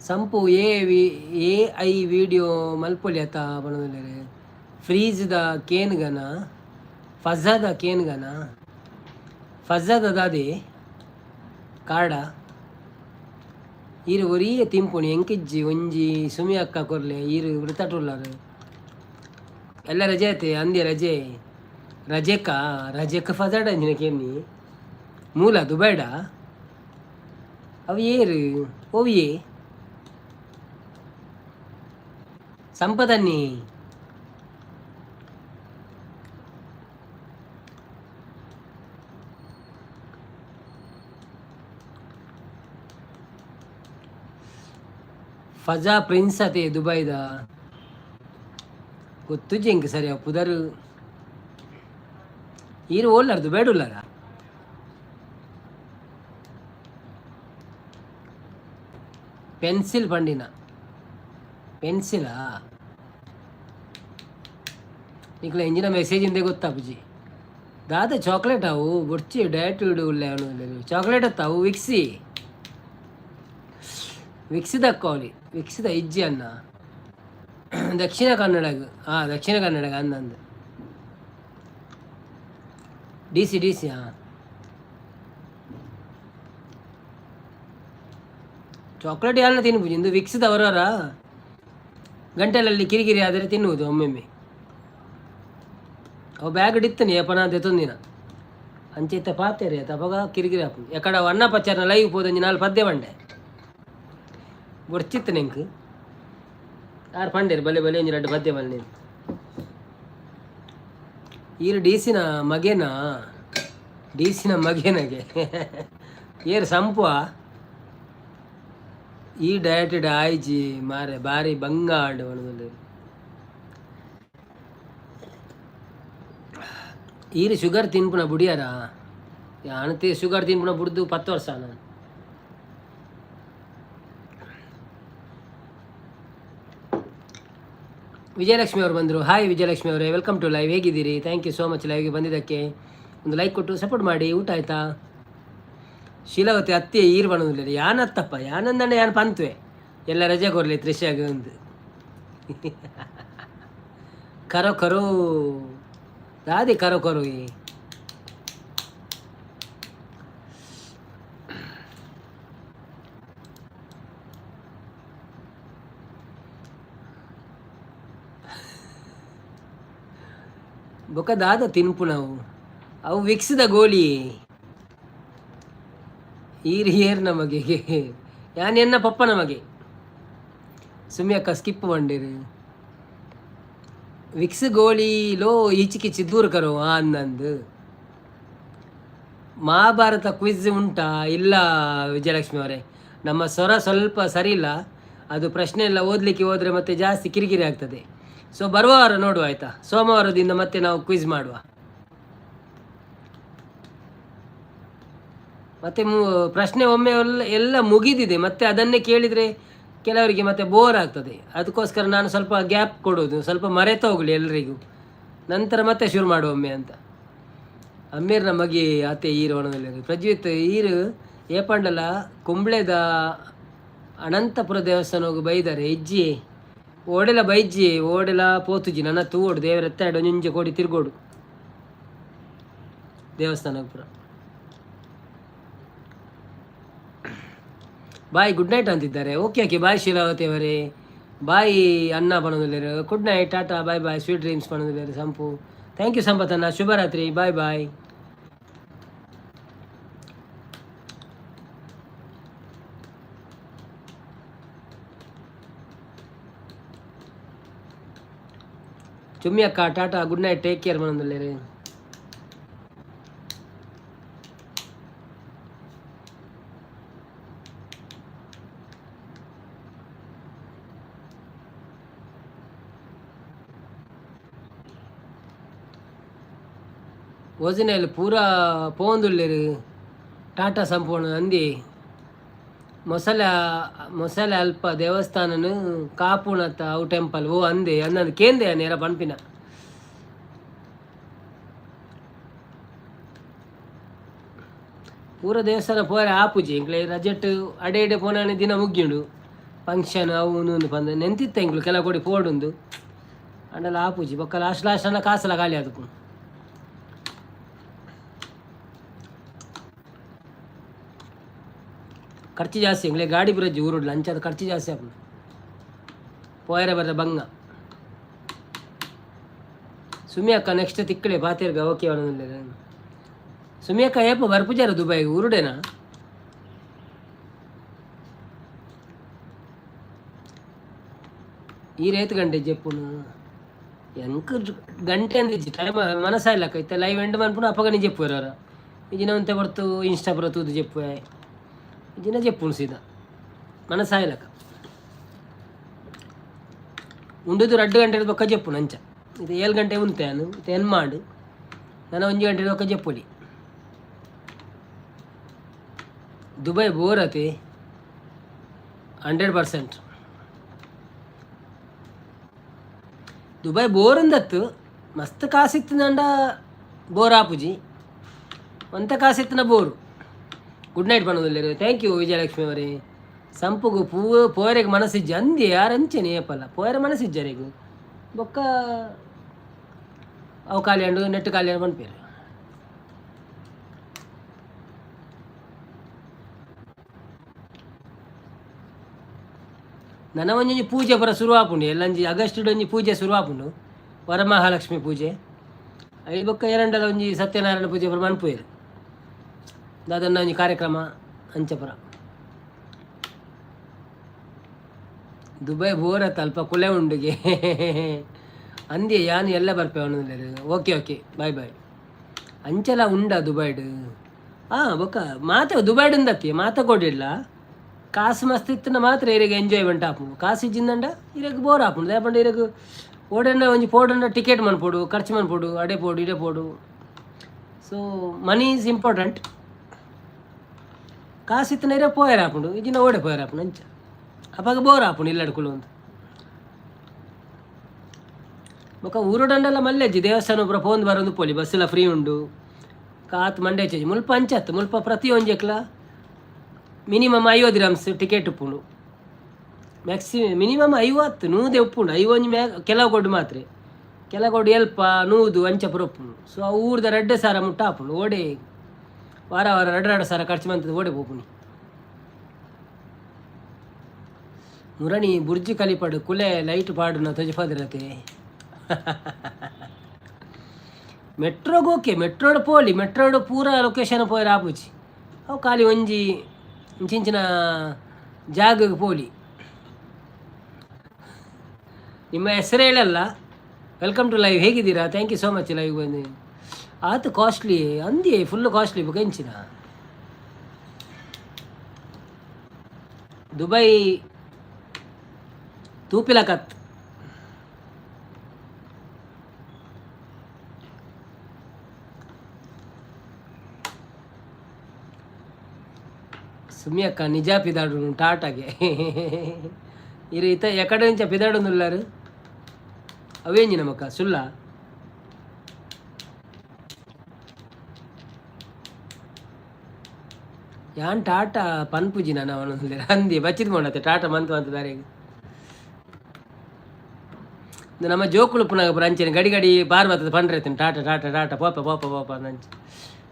ಸಂಪು ಎ ವಿ ಎ I video ಮಲ್ಪೊಲಿ ಅತ್ತ ಪನೊಂದುಲ್ಲೆರ್. ಫ್ರೀಜ್ದ ಕೇನ್ಗನ ಫಜಾದ ಕೇನ್ಗನ ಫಜಾದ ದಾದೆ ಕಾರ್ಡ ಈರ್ ಒರಿಯೇ ತಿಂಪುಣಿ ಎಂಕಿಜ್ಜಿ ಒಂಜಿ ಸುಮಿ ಅಕ್ಕ ಕೊರ್ಲೆ ಈರ್ ವೃತಟುಲ್ಲಾರು. ಎಲ್ಲ ರಜೆ ಐತೆ ಅಂದೆ ರಜೆ ರಜೆಕ ರಜೆಕ ಫಜಾಡ ಅಂಜಿನ ಕೇನ್ನಿ ಮೂಲ ದುಬೈಡ ಅವು ಏರು ಓವಿಯೇ ಸಂಪದನ್ನಿ. ಫಜಾ ಪ್ರಿನ್ಸ್ ಅತೆ ದುಬೈದ. ಗೊತ್ತುಜ್ಜಿ ಎಂಕ್ ಸರಿ ಪುದರ್. ಈರ್ ಓಲ್ಲಾರ ದುಬೈಡ್ ಉಲ್ಲಾರ? ಪೆನ್ಸಿಲ್ ಪಂಡಿನ ಪೆನ್ಸಿಲಾ? ನಿಕ್ಲ ಎಂಜಿನ ಮೆಸೇಜ್ ಇಂದೆ ಗೊತ್ತಾಪುಜಿ. ದಾದ ಚಾಕ್ಲೇಟ್ ಅವು? ಬೊಡ್ಚಿ, ಡಯಟ್ ಉಲ್ಲೆ. ಚಾಕ್ಲೇಟ್ ಅತ್ತ ಅವು, ವಿಕ್ಸಿ. ವಿಕ್ಸಿದ ಕೋಲಿ ವಿಕ್ಸಿದ ಇಜ್ಜಿ ಅನ್ನ. ದಕ್ಷಿಣ ಕನ್ನಡಗ್. ಹಾಂ, ದಕ್ಷಿಣ ಕನ್ನಡ ಅಂದಂದು. D C, D C. ಹಾಂ, ಚಾಕ್ಲೇಟ್ ಯಾರನ್ನ ತಿನ್ನುವುದು? ಇಂದು ವಿಕ್ಸಿದ ಅವರವರ ಗಂಟಲಲ್ಲಿ ಕಿರಿಕಿರಿ ಆದರೆ ತಿನ್ನುವುದು ಒಮ್ಮೆಮ್ಮೆ. ಅವು ಬ್ಯಾಗ್ ಇತ್ತನಿ ಯಪನ ದೆತೊಂದಿನ ಅಂಚೆತ್ತ ಪಾತೆರೆ ಅಪಗ ಕಿರಿಕಿರಿ ಆಪುಂಡು. ಎಕಡ ಅನ್ನ ಪಚಾರನ ಲೈವ್ ಪೋದೊಂಜಿ ನಾಲ್ ಪದ್ಯ ಪಂಡೆ, ಬೊಡ್ಚಿತ್ತು ನೆಂಕ್. ಯಾರು ಪಂಡೇರು, ಬಲೆ ಬಲೆ, ಒಂಜಿ ರಡ್ಡ್ ಪದ್ಯ ಬಲ್ಲೆ. ಈರು ಡಿಸಿನ ಮಗೇನಾ? ಡಿಸಿನ ಮಗೇನಗೆ ಏರು ಸಂಪುವ. ಈ ಡಯಟ್ ಆಯ್ಜಿ ಮಾರೆ, ಬಾರಿ ಬಂಗ ಆಂಡ್ ಪನೊಂದುಲ್ಲೆರ್. ಈರು ಶುಗರ್ ತಿನ್ಪುನ ಬುಡಿಯಾರ? ಯಾನ್ ಶುಗರ್ ತಿನ್ಪುನ ಬುಡ್ದು 10 ವರ್ಷ ನಾನು. ವಿಜಯಲಕ್ಷ್ಮಿ ಅವರು ಬಂದರು. ಹಾಯ್ ವಿಜಯಲಕ್ಷ್ಮಿ ಅವರೇ, welcome to live. ಹೇಗಿದ್ದೀರಿ? Thank you so much ಲೈವ್ಗೆ ಬಂದಿದ್ದಕ್ಕೆ. ಒಂದು ಲೈಕ್ ಕೊಟ್ಟು ಸಪೋರ್ಟ್ ಮಾಡಿ. ಊಟ ಆಯ್ತಾ? ಶೀಲಾವತಿ ಅತ್ತೆ ಈರು ಪನೊಂದುಲ್ಲೆರ್. ಯಾನ್ ಅತ್ತಪ್ಪ, ಯಾನಂದಂಡ ಯಾನ್ ಪಂತುವೆ ಎಲ್ಲ ರಜೆ ಕೊರ್ಲಿ ತ್ರಿಷಾಗ ಒಂದು. ಕರೋ ಕರೋ ದಾದಿ ಕರೋ ಕರೋ ಈ ಬೊಕ ದಾದ ತಿನ್ಪುನವು? ಅವು ವಿಕ್ಸ್ದ ಗೋಲಿ. ಈರ್ ಏರ್ ನಮಗೆ? ಯಾನ್ ಎನ್ನ ಪಪ್ಪನ ಮಗೆ. ಸುಮ್ಮಿ ಅಕ್ಕ ಸ್ಕಿಪ್ ಬಂಡಿರು. ವಿಕ್ಸ್ ಗೋಲಿ ಲೋ ಈಚಿಕಿಚಿ ದೂರ ಕರೋ ಅಂದಂದು. ಮಹಾಭಾರತ ಕ್ವಿಜ್ ಉಂಟಾ? ಇಲ್ಲ ವಿಜಯಲಕ್ಷ್ಮಿ ಅವರೇ, ನಮ್ಮ ಸ್ವರ ಸ್ವಲ್ಪ ಸರಿ ಇಲ್ಲ. ಅದು ಪ್ರಶ್ನೆ ಎಲ್ಲ ಓದಲಿಕ್ಕೆ ಹೋದರೆ ಮತ್ತೆ ಜಾಸ್ತಿ ಕಿರಿಕಿರಿ ಆಗ್ತದೆ. ಸೊ ಬರುವ ವಾರ ನೋಡುವ, ಆಯಿತಾ? ಸೋಮವಾರದಿಂದ ಮತ್ತೆ ನಾವು ಕ್ವಿಜ್ ಮಾಡುವ. ಮತ್ತೆ ಪ್ರಶ್ನೆ ಒಮ್ಮೆ ಎಲ್ಲ ಎಲ್ಲ ಮುಗಿದಿದೆ, ಮತ್ತೆ ಅದನ್ನೇ ಕೇಳಿದರೆ ಕೆಲವರಿಗೆ ಮತ್ತೆ ಬೋರ್ ಆಗ್ತದೆ. ಅದಕ್ಕೋಸ್ಕರ ನಾನು ಸ್ವಲ್ಪ ಗ್ಯಾಪ್ ಕೊಡೋದು, ಸ್ವಲ್ಪ ಮರೆತು ಹೋಗಲಿ ಎಲ್ಲರಿಗೂ, ನಂತರ ಮತ್ತೆ ಶುರು ಮಾಡುವ ಒಮ್ಮೆ ಅಂತ. ಅಮ್ಮೇರ್ನ ಮಗೆ ಆತೆ ಈರು ಒಣದಲ್ಲಿ. ಪ್ರಜ್ವಿತ್ ಈರು ಏಪಂಡಲ ಕುಂಬ್ಳೆದ ಅನಂತಪುರ ದೇವಸ್ಥಾನಕ್ಕೆ ಬೈದಾರೆ. ಇಜ್ಜಿ, ಓಡೆಲ ಬೈಜ್ಜಿ, ಓಡೆಲ ಪೋತುಜಿ. ನನ್ನ ತೂವೋಡು ದೇವರ ಎತ್ತಾಡು ಒಂಜೊಂಜಿ ಕೋಡಿ ತಿರ್ಗೋಡು ದೇವಸ್ಥಾನಕ್ಕೆ ಪೂರ. ಬಾಯ್, ಗುಡ್ ನೈಟ್ ಅಂತಿದ್ದಾರೆ. ಓಕೆ ಓಕೆ, ಬಾಯ್ ಶೀಲಾವತಿ ಅವರೇ. ಬಾಯ್ ಅಣ್ಣ ಪನೊಂದುಲ್ಲೆರ್. Good night, tata, bye bye, sweet dreams ಪನೊಂದುಲ್ಲೆರ್ ಸಂಪು. Thank you ಸಂಪತ್ತಣ್ಣ. ಶುಭರಾತ್ರಿ, ಬಾಯ್ ಬಾಯ್. ಚುಮ್ಮಿ ಅಕ್ಕ tata, good night, take care ಪನೊಂದುಲ್ಲೆರ್. ಓಜಿನಲ್ಲಿ ಪೂರ ಪೋವೊಂದುಲ್ಲೆರ್. ಟಾಟಾ ಸಂಪೂರ್ಣ ಅಂದಿ. ಮೊಸಳೆ ಮೊಸಳೆ ಅಲ್ಪ ದೇವಸ್ಥಾನನು ಕಾಪುಣತ ಅವು ಟೆಂಪಲ್. ಓ ಅಂದೆ ಅಂದಂದು ಕೇಂದೆ ನೇರ ಪನ್ಪಿನ. ಪೂರ ದೇವಸ್ಥಾನ ಪೋರೆ ಆಪುಜಿ ಎಂಕ್ಲೆ. ರಜೆಟ್ ಅಡೆ ಇಡೆ ಪೋನಾನೆ ದಿನ ಮುಗ್ಯುಂಡು. ಫಂಕ್ಷನ್ ಅವು ಉಂದು ಪಂದ್ ನೆಂತಿತ್ತ ಎಂಕ್ಲು ಕೆಲವು ಕೊಡಿ ಪೋಡುಂದು ಅಂಡಲ ಆಪುಜಿ. ಬೊಕ್ಕ ಲಾಸ್ಟ್ ಲಾಸ್ಟ್ ಅನ್ನ ಕಾಸಲ ಖಾಲಿ ಅದಕ್ಕೂ. ಖರ್ಚು ಜಾಸ್ತಿ ಎಂಗ್ಲೆ. ಗಾಡಿ ಬರಜ್ಜಿ ಊರುಡ್ಲ, ಅಂಚಾದ ಖರ್ಚು ಜಾಸ್ತಿ ಆಪುಂಡು. ಪೋಯರೆ ಬರ್ರೆ ಬಂಗ. ಸುಮಿ ಅಕ್ಕ ನೆಕ್ಸ್ಟ್ ತಿಕ್ಕಳೆ ಪಾತೆರ್ಗ. ಓಕೆ. ಸುಮಿ ಅಕ್ಕ ಏಪ ಬರ್ಪುಜಾರ ದುಬೈಗೆ? ಊರುಡೇನಾ? ಈ ರೇತ್ ಗಂಟೆ ಜೆಪ್ಪುನು ಎಂಕ್ ಗಂಟೆ ಅಂದಿಜ್ಜಿ, ಟೈಮ್ ಮನಸ್ಸಾಯಿಲ್ಲ. ಇತ್ತೆ ಲೈವ್ ಎಂಡ್ ಮನ್ಪುನು ಅಪಗನೆ ಜೆಪ್ಪುವೆರ್. ಇಜಿನ ಒಂತೆ ಬರ್ತು ಇನ್ಸ್ಟಾ ಪೂರ ತೂದು ಜೆಪ್ಪುವೆ. ಇಜಿನ ಜೆಪ್ಪುನು ಸೀದಾ ಮನಸ್ಸಾಯಿಲಕ್ಕ. ಉಂಡುದು 2 ಗಂಟೆ ಬೊಕ್ಕ ಜೆಪ್ಪುನು ಅಂಚ. ಇದು 7 ಗಂಟೆ ಉಂತೆ ನಾನು, ಇತ್ತೆ ಎನ್ಮಾಂಡ್. ನಾನು 1 ಗಂಟೆ ಬೊಕ್ಕ ಜೆಪ್ಪೊಲಿ. ದುಬೈ ಬೋರ್ ಅತಿ, 100%. ದುಬೈ ಬೋರ್ ಅಂದತ್ತು, ಮಸ್ತ್ ಕಾಸಿತ್ತಂಡ ಬೋರ್ ಆಪುಜಿ, ಒಂತೆ ಕಾಸಿತ್ತಿನ ಬೋರು. ಗುಡ್ ನೈಟ್ ಪನ್ನೊಂದುಲ್ಲೆರ್. Thank you Vijayalakshmi ಅವರೇ. ಸಂಪುಗು ಪೂ ಪೋಯರೆಗ್ ಮನಸ್ಸಿಜ್ಜಿ ಅಂದೆ. ಯಾರು ಅಂಚೆನೆ ಏಪಲ್ಲ ಪೋಯರೆ ಮನಸ್ಸಿಜ್ಜಾರೆಗ್. ಬೊಕ್ಕ ಅವು ಖಾಲಿ ಅಂಡು, ನೆಟ್ ಖಾಲಿ ಅಂಡು ಪನ್ಪೇರು. ನನ ಒಂಜೊಂಜಿ ಪೂಜೆ ಪೂರ ಶುರು ಆಪುಂಡು. ಎಲ್ಲಂಜಿ ಆಗಸ್ಟ್ ಒಂಜಿ ಪೂಜೆ ಶುರು ಆಪುಂಡು, ವರಮಹಾಲಕ್ಷ್ಮಿ ಪೂಜೆ. ಐ ಬೊಕ್ಕ ಎರಡಲ ಒಂಜಿ ಸತ್ಯನಾರಾಯಣ ಪೂಜೆ ಪೂರ ಮನ್ಪುವೆರ್. ದಾದನ್ನ ಒಂಜಿ ಕಾರ್ಯಕ್ರಮ ಅಂಚ ಪೂರ. ದುಬೈ ಬೋರ್ ಅಲ್ಪ ಕುಲೆ ಉಂಡುಗೆ ಅಂದೆ. ಯಾನ್ ಎಲ್ಲ ಬರ್ಪೆ ಅವನು. Okay okay, bye bye. ಅಂಚಲ ಉಂಡ ದುಬೈಡ್? ಹಾಂ, ಬೊಕ್ಕ ಮಾತ ದುಬೈಡ್ ಉಂದತ್ತಿ ಮಾತ ಕೊಡಿಲ್ಲ. ಕಾಸು ಮಸ್ತ್ ಇತ್ತಿನ ಮಾತ್ರ ಇರೆಗ್ ಎಂಜಾಯ್ಮೆಂಟ್ ಆಪುಂಡು. ಕಾಸು ಇಜ್ಜಿಂದಂಡ ಇರೆಗ್ ಬೋರ್ ಆಪುಂಡು. ದಾಯೆ ಪಂಡ ಇರೆಗ್ ಓಡಂಡ ಒಂಜಿ ಪೋಡಂಡ ಟಿಕೆಟ್ ಮನ್ಪೊಡು, ಖರ್ಚು ಮನ್ಪೊಡು, ಅಡೆ ಪೋಡು, ಇಡೆ ಪೋಡು. So money is important. ಕಾಸು ಇತ್ತಿನ ಇರೆ ಪೋಯರ್ ಆಪುಂಡು, ಇಜ್ಜಿಂಡ ಓಡೆ ಪೋಯರ್ ಆಪುಂಡು. ಅಂಚ ಅಪಗ ಬೋರ್ ಆಪುಂಡು ಇಲ್ಲಡ್ ಕುಲೊಂದು. ಬೊಕ್ಕ ಊರುಡಂಡಲ ಮಲ್ಲೆಜ್ಜಿ, ದೇವಸ್ಥಾನ ಪೂರ ಪೋಂದು ಬರೋದು ಪೋಲಿ, ಬಸ್ ಎಲ್ಲ ಫ್ರೀ ಉಂಡು. ಕಾತ್ ಮಂಡೆ ಚೇಜ್ ಮುಲ್ಪ ಅಂಚತ್ತು. ಮುಲ್ಪ ಪ್ರತಿಯೊಂಜೆಕ್ಲ ಮಿನಿಮಮ್ 50 ದಿರಮ್ಸ್ ಟಿಕೆಟ್ ಉಪ್ಪುಂಡು. ಮಿನಿಮಮ್ 50, 100 ಉಪ್ಪುಂಡು. ಐವೊಂಜಿ ಮ್ಯಾ ಕೆಲವು ಕೊಡು ಮಾತ್ರ, ಕೆಲವು ಕೊಡು ಎಲ್ಪ 100 ಅಂಚ ಪೂರ ಉಪ್ಪುಂಡು. ಸೊ ಆ ಊರ್ದ 2000 ಮುಟ್ಟ ಆಪುಂಡು. ಓಡೆ ವಾರ ವಾರ ರಡ್ಡು ರಡ್ಡು ಸಾವಿರ ಖರ್ಚು ಮಂತದ ಓಡೆ ಪೋಪುನಿ? ಮುರಣಿ ಬುರ್ಜ್ ಕಲಿಪಡು ಕುಲೆ ಲೈಟ್ ಪಾಡುನ ತೊಜಪಾದಿರತೆ. ಮೆಟ್ರೋಗ್ ಓಕೆ, ಮೆಟ್ರೋಡ್ ಪೋಲಿ. ಮೆಟ್ರೋಡ್ ಪೂರ ಲೊಕೇಶನ್ ಪೋಯರ ಆಪುಜಿ. ಅವು ಖಾಲಿ ಒಂಜಿ ಇಂಚಿಂಚಿನ ಜಾಗಕ್ಕೆ ಪೋಲಿ. ನಿಮ್ಮ ಹೆಸರು ಹೇಳಲ್ಲ. Welcome to live. ಹೇಗಿದ್ದೀರಾ? Thank you so much live ಬಂದು. ಆತು ಕಾಸ್ಟ್ಲಿ ಅಂದಿ, ಫುಲ್ ಕಾಸ್ಟ್ಲಿ ಬೊಕ ದುಬೈ ತೂಪಿಲಕತ್. ಸುಮ್ಯಕ್ಕ ನಿಜ ಪಿದಾಡು ಟಾಟಾಗೆ. ಇರು ಇತ ಎಕಡೆ నుంచి ಪಿದಾಡೊಂದುಲ್ಲಾರು. ಅವೇಂಜಿ ನಮಕ್ಕ ಸುಲ್ಲ. ಯಾನ್ ಟಾಟಾ ಪನ್ಪುಜಿ ನಾನು ಅವನೊಂದು ಅಂದಿ ಬಚ್ಚಿದ್ ಮಾಡತ್ತೆ. ಟಾಟಾ ಮಂತ್ ಮಂತ್ ಬೇರೆ. ನಮ್ಮ ಜೋಕುಲು ಪುನಗ ಪುರ ಅಂಚೆನೆ ಗಡಿ ಗಡಿ ಬಾರ್ ಬರ್ತದೆ ಪಂಡ್ರೆ ಟಾಟಾ ಟಾಟಾ ಟಾಟಾ ಪೋಪ ಪೋಪ ಪೋಪ ಅಂಚೆ.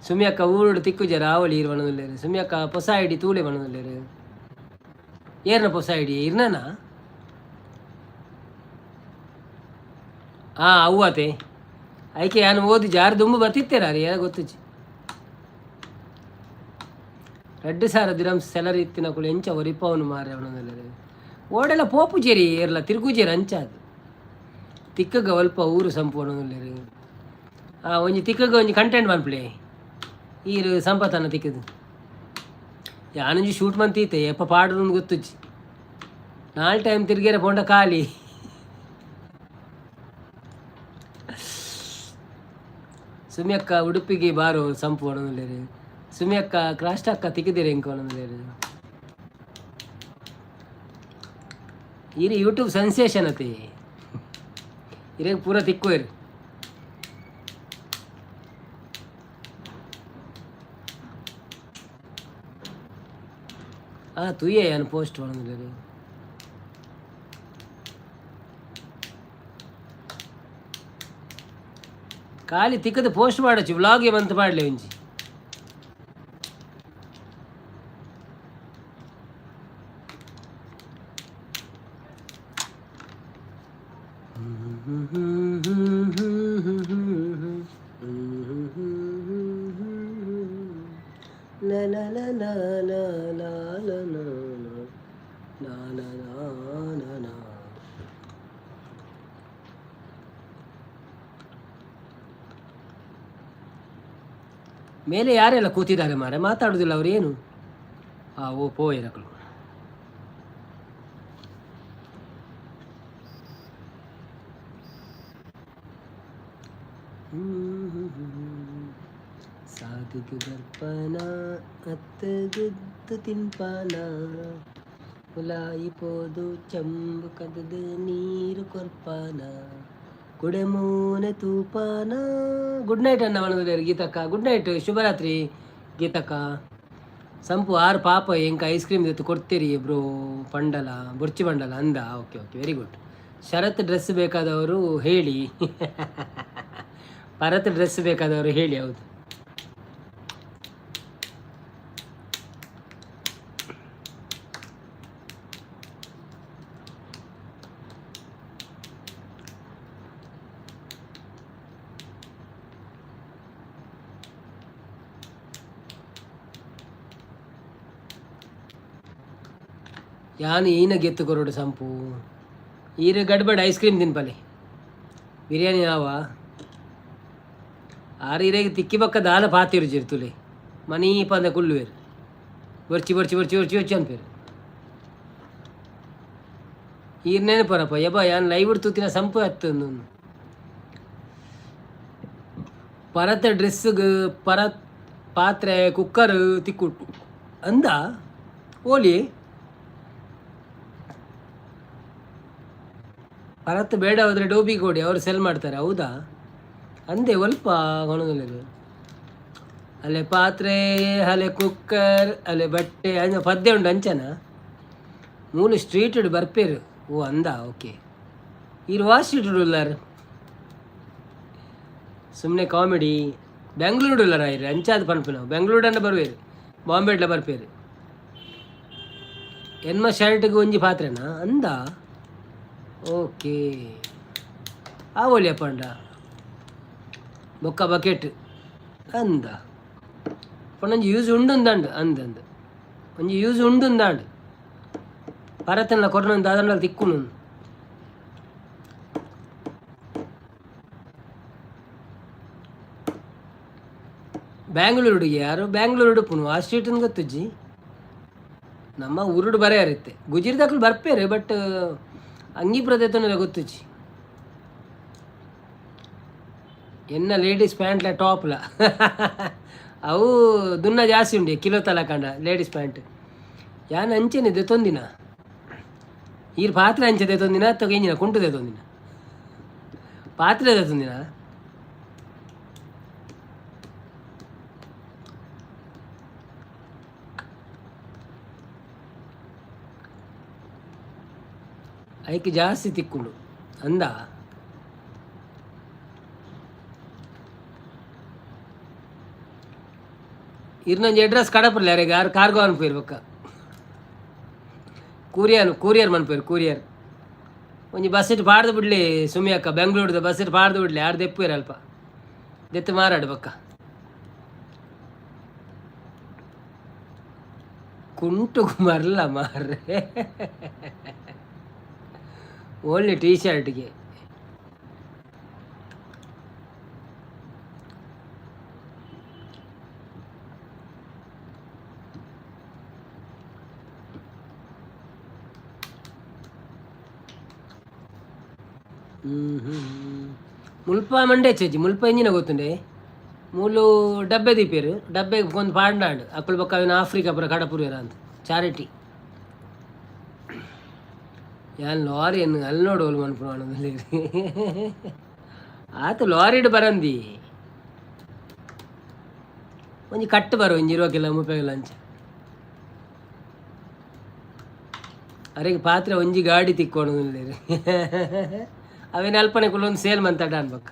ಸುಮ್ಯಕ್ಕ ಊರುಡು ತಿಕ್ಕುಜರ ಆವಳಿ ಇರು ಪನೊಂದುಲ್ಲೆರ್. ಸುಮ್ಯಕ್ಕ ಪೊಸ ಐಡಿ ತೂಲೆ ಪನೊಂದುಲ್ಲೆರ್. ಏರ್ನ ಪೊಸ ಐಡಿ ಇರ್ನನ? ಹಾಂ, ಅವ್ವತೆ ಐಕೆ ಯಾನ್ ಓದಿ ಜಾರು ದುಂಬು ಬತ್ತಿತ್ತೇರ ಏನ ಗೊತ್ತುಜಿ. 2000 ದಿರಮ್ಸ್ ಸೆಲರಿ ಇತ್ತಿನಕುಲು ಎಂಚ ಒರಿಪವನು ಮಾರೆ ಅವನೊಂದುಲ್ಲೆರ್. ಓಡೆಲ್ಲ ಪೋಪುಜೇರಿ, ಏರ್ಲ ತಿರುಗುಜೇರಿ ಅಂಚ. ಅದು ತಿಕ್ಕಗ ಒಲ್ಪ ಊರು ಸಂಪು ಪನೊಂದುಲ್ಲೆರ್. ಆ ಒಂಜಿ ತಿಕ್ಕಗ ಒಂಜಿ ಕಂಟೆಂಟ್ ಮನ್ಪುಲೆ ಈರು ಸಂಪತನ ತಿಕ್ಕದು. ಯಾನೊಂಜಿ ಶೂಟ್ ಮಂತೀತೆ ಎಪ್ಪ ಪಾಡುನು ಗೊತ್ತುಜ್ಜಿ. ನಾಲ್ ಟೈಮ್ ತಿರ್ಗೇರೆ ಪೋಂಡ ಖಾಲಿ. ಸುಮ್ಯಕ್ಕ ಉಡುಪಿಗೆ ಬಾರೋ ಸಂಪು ಪನೊಂದುಲ್ಲೆರ್. ಸುಮ್ಯಕ್ಕ ಕ್ರಾಸ್ಟ್ ಅಕ್ಕ ತಿಕ್ಕಿದಿರ ಎಂಕ ಪನೊಂದುಲ್ಲೆರ್. ಈರ್ ಯೂಟ್ಯೂಬ್ ಸೆನ್ಸೇಷನ್ ಅತಿ, ಇರೆಗ್ ಪೂರ ತಿಕ್ಕುವೆರ್. ಆ ತೂಯೆ ಯಾನ್ ಪೋಸ್ಟ್ ಪನೊಂದುಲ್ಲೆರ್. ಖಾಲಿ ತಿಕ್ಕದ ಪೋಸ್ಟ್ ಮಾಡೊಚ್ಚಿ, ವ್ಲಾಗ್ ಮಂತ್ ಪಾಡ್ಲೆ ಒಂಜಿ. ಲ ಲ ಲ ಲ ಲ ಲ ಲ ಲ ಲ ಲ ಲ ಲ. ಮೇಲೆ ಯಾರೆಲ್ಲ ಕೂತಿದ್ದಾರೆ ಮಾರೆ? ಮಾತಾಡುದಿಲ್ಲ ಅವ್ರು ಏನು? ಆ ಓ ಪೋಯಿರಕಲು. ಗುದ್ದುಗು ಬರ್ಪನ ಅತ್ತು ಗುದ್ದು ತಿನ್ಪಾನ ಉಲಾಯಿ ಪೋದು ಚಂಬು ಕದದು ನೀರು ಕೊರ್ಪಾನ ಕುಡೆಮೂನೆ ತೂಪಾನ. ಗುಡ್ ನೈಟ್ ಅಣ್ಣ ಮನದಲ್ಲೇರು ಗೀತಕ್ಕ. ಗುಡ್ ನೈಟ್, ಶುಭರಾತ್ರಿ ಗೀತಕ್ಕ. ಸಂಪು ಆರು ಪಾಪ ಎಂಕ ಐಸ್ ಕ್ರೀಮ್ ದೆತ್ತು ಕೊಡ್ತೀರಿ ಬ್ರೋ ಪಂಡಲ ಬೊರ್ಚಿ ಬಂಡಲ ಅಂದ. Okay okay, very good. Sharath dress ಬೇಕಾದವರು ಹೇಳಿ, ಭರತ್ ಡ್ರೆಸ್ ಬೇಕಾದವರು ಹೇಳಿ. ಹೌದು. ಯಾನು ಈನ ಗೆತ್ತು ಕೊರಡು ಸಂಪು ಈರು ಗಡ್ಬಡ್ ಐಸ್ ಕ್ರೀಮ್ ತಿನ್ಪಲೆ ಬಿರಿಯಾನಿ ಆವ ಆರು ಇರೆಗ್ ತಿಕ್ಕಿ ಬಕ್ಕ ದಾಲ ಪಾತಿರುಜಿರ್ ತುಲೆ ಮನೀ ಪಂದ ಕುಲ್ಲುವೆರ್ ಬೊರ್ಚಿ ಬೊರ್ಚಿ ಬೊರ್ಚಿ ಬೊರ್ಚಿ ಬೊರ್ಚಿ ಅನ್ಪೇರು. ಈರ್ ನೆನಪರಪ್ಪ ಯಬ್ಬ ಯಾನ್ ಲೈವ್ ತೂತಿನ ಸಂಪು ಅತ್ತೊಂದು ಪರತ ಡ್ರೆಸ್ಗೆ ಪರತ್ ಪಾತ್ರೆ ಕುಕ್ಕರ್ ತಿಕ್ಕುಟ್ಟು ಅಂದ ಓಲಿ. ಪರತ್ ಬೇಡ ಹೋದ್ರೆ ಡೋಬಿ ಕೊಡಿ, ಅವರು ಸೆಲ್ ಮಾಡ್ತಾರೆ. ಹೌದಾ? ಅಂದೆ ಒಲ್ಪ ಕೊಣದಲ್ಲಿರು ಅಲ್ಲೇ ಪಾತ್ರೆ ಅಲೆ ಕುಕ್ಕರ್ ಅಲೆ ಬಟ್ಟೆ ಅಂಚ ಪದ್ಯ ಉಂಡು ಅಂಚನ ಮೂಲು ಸ್ಟ್ರೀಟ್ ಬರ್ಪೇರು. ಓ ಅಂದ, ಓಕೆ. ಈರ್ ವಾ ಸ್ಟ್ರೀಟ್ ಉಲ್ಲಾರ್? ಸುಮ್ಮನೆ ಕಾಮಿಡಿ. ಬೆಂಗಳೂರು ಉಲ್ಲಾರ ಇರು ಅಂಚಾದ ಪನ್ಪು ನಾವು ಬೆಂಗಳೂರು ಬರುವೇರು, ಬಾಂಬೆಡ್ಲ ಬರ್ಪೇರು. ಎನ್ಮ ಶರ್ಟ್ಗೆ ಒಂಜಿ ಪಾತ್ರೆನಾ ಅಂದ. ಓಕೆ, ಆವೊಲಿಯಪ್ಪ ಪಂಡ ಬೊಕ್ಕ ಬಕೆಟ್ ಅಂದ ಪಂಡ ಯೂಸ್ ಉಂಡುಂದಾಂಡ್ ಅಂದಂದು ಒಂಜಿ ಯೂಸ್ ಉಂಡುಂದಾಂಡ್ ಪರತನ ಕೊರ್ನೊಂದು ದಾದಂಡ ತಿಕ್ಕುನು. ಬ್ಯಾಂಗ್ಳೂರುಡಿಗೆ ಯಾರು ಬ್ಯಾಂಗ್ಳೂರು ಪುನು ಆ ಸ್ಟ್ರೀಟ್ ಗೊತ್ತುಜ್ಜಿ. ನಮ್ಮ ಊರುಡು ಬರೆಯಾರಿತ್ತೆ ಗುಜಿರಿದಕ್ಲು ಬರ್ಪೇರು, ಬಟ್ ಅಂಗಿ ಪ್ರದೇತನೆಲ್ಲ ಗೊತ್ತುಜ್ಜಿ. ಎನ್ನ ಲೇಡೀಸ್ ಪ್ಯಾಂಟ್ಲ ಟಾಪ್ಲ ಅವು ದುನ್ನ ಜಾಸ್ತಿ ಉಂಡೆ ಕಿಲೋ ತಲಕಂಡ ಲೇಡೀಸ್ ಪ್ಯಾಂಟ್. ಯಾನ್ ಅಂಚೆನೆ ದೆತೊಂದಿನ ಈರ್ ಪಾತ್ರೆ ಅಂಚೆ ದೆತೊಂದಿನ ಅಥವಾ ಎಂಜಿನ ಕುಂಟು ದೆತೊಂದಿನ ಪಾತ್ರೆ ದೆತೊಂದಿನ. ಐಕ್ ಜಾಸ್ತಿ ತಿಕ್ಕುಂಡು ಅಂದ. ಇರ್ನೊಂಜಿ ಅಡ್ರೆಸ್ ಕಡಪುರ್ಲೆ ಯಾರಿಗೆ ಯಾರು ಕಾರ್ಗೋ ಅನ್ಪೇರು ಬೊಕ್ಕ ಕೂರಿಯರ್ ಕೂರಿಯರ್ ಮನ್ಪೇರು ಕೂರಿಯರ್. ಒಂಜಿ ಬಸ್ ಪಾಡ್ದು ಬಿಡ್ಲಿ ಸುಮಿ ಅಕ್ಕ, ಬೆಂಗಳೂರುದ ಬಸ್ ಪಾಡ್ದು ಬಿಡ್ಲಿ ಯಾರು ದೆಪ್ಪುವೇರು ಅಲ್ಪ ದೆತ್ತು ಮಾರಾಡು ಬೊಕ್ಕ. ಕುಂಟು ಮರ್ಲ ಮಾರ್ರೆ, ಓನ್ಲಿ ಟೀ ಶರ್ಟ್ಗೆ. ಮುಲ್ಪ ಮಂಡೆ ಚೇಜಿ ಮುಲ್ಪ ಎಂಜಿನ ಗೊತ್ತುಂಡೆ ಮೂಲು ಡಬ್ಬೆ ದೀಪೇರು ಡಬ್ಬೆ ಒಂದು ಪಾಂಡಾಂಡ್ ಅಕ್ಕಳು ಬೊಕ್ಕ ಅವಿನ ಆಫ್ರಿಕಾ ಪುರ ಕಡಪುರಿಯರ ಅಂತ ಚಾರಿಟಿ. ಯಾನ್ ಲಾರಿ ಅಲ್ಲಿ ನೋಡು ಮನ್ಪುನ ಆತ ಲಾರಿಡ್ ಬರಂದಿ ಒಂಜಿ ಕಟ್ಟು ಬರು ಒಂಜಿ ಇರುವ ಕಿಲೋ ಮುಪ್ಪ ಕಿಲೋ ಅಂಚ. ಅರೆಗೆ ಪಾತ್ರೆ ಒಂಜಿ ಗಾಡಿ ತಿಕ್ಕೊಂಡು ಅವೇನು ಅಲ್ಪನೆ ಕುಲ್ಲೊಂದು ಸೇಲ್ ಮಂತಾಡ ಅನ್ಬೇಕು.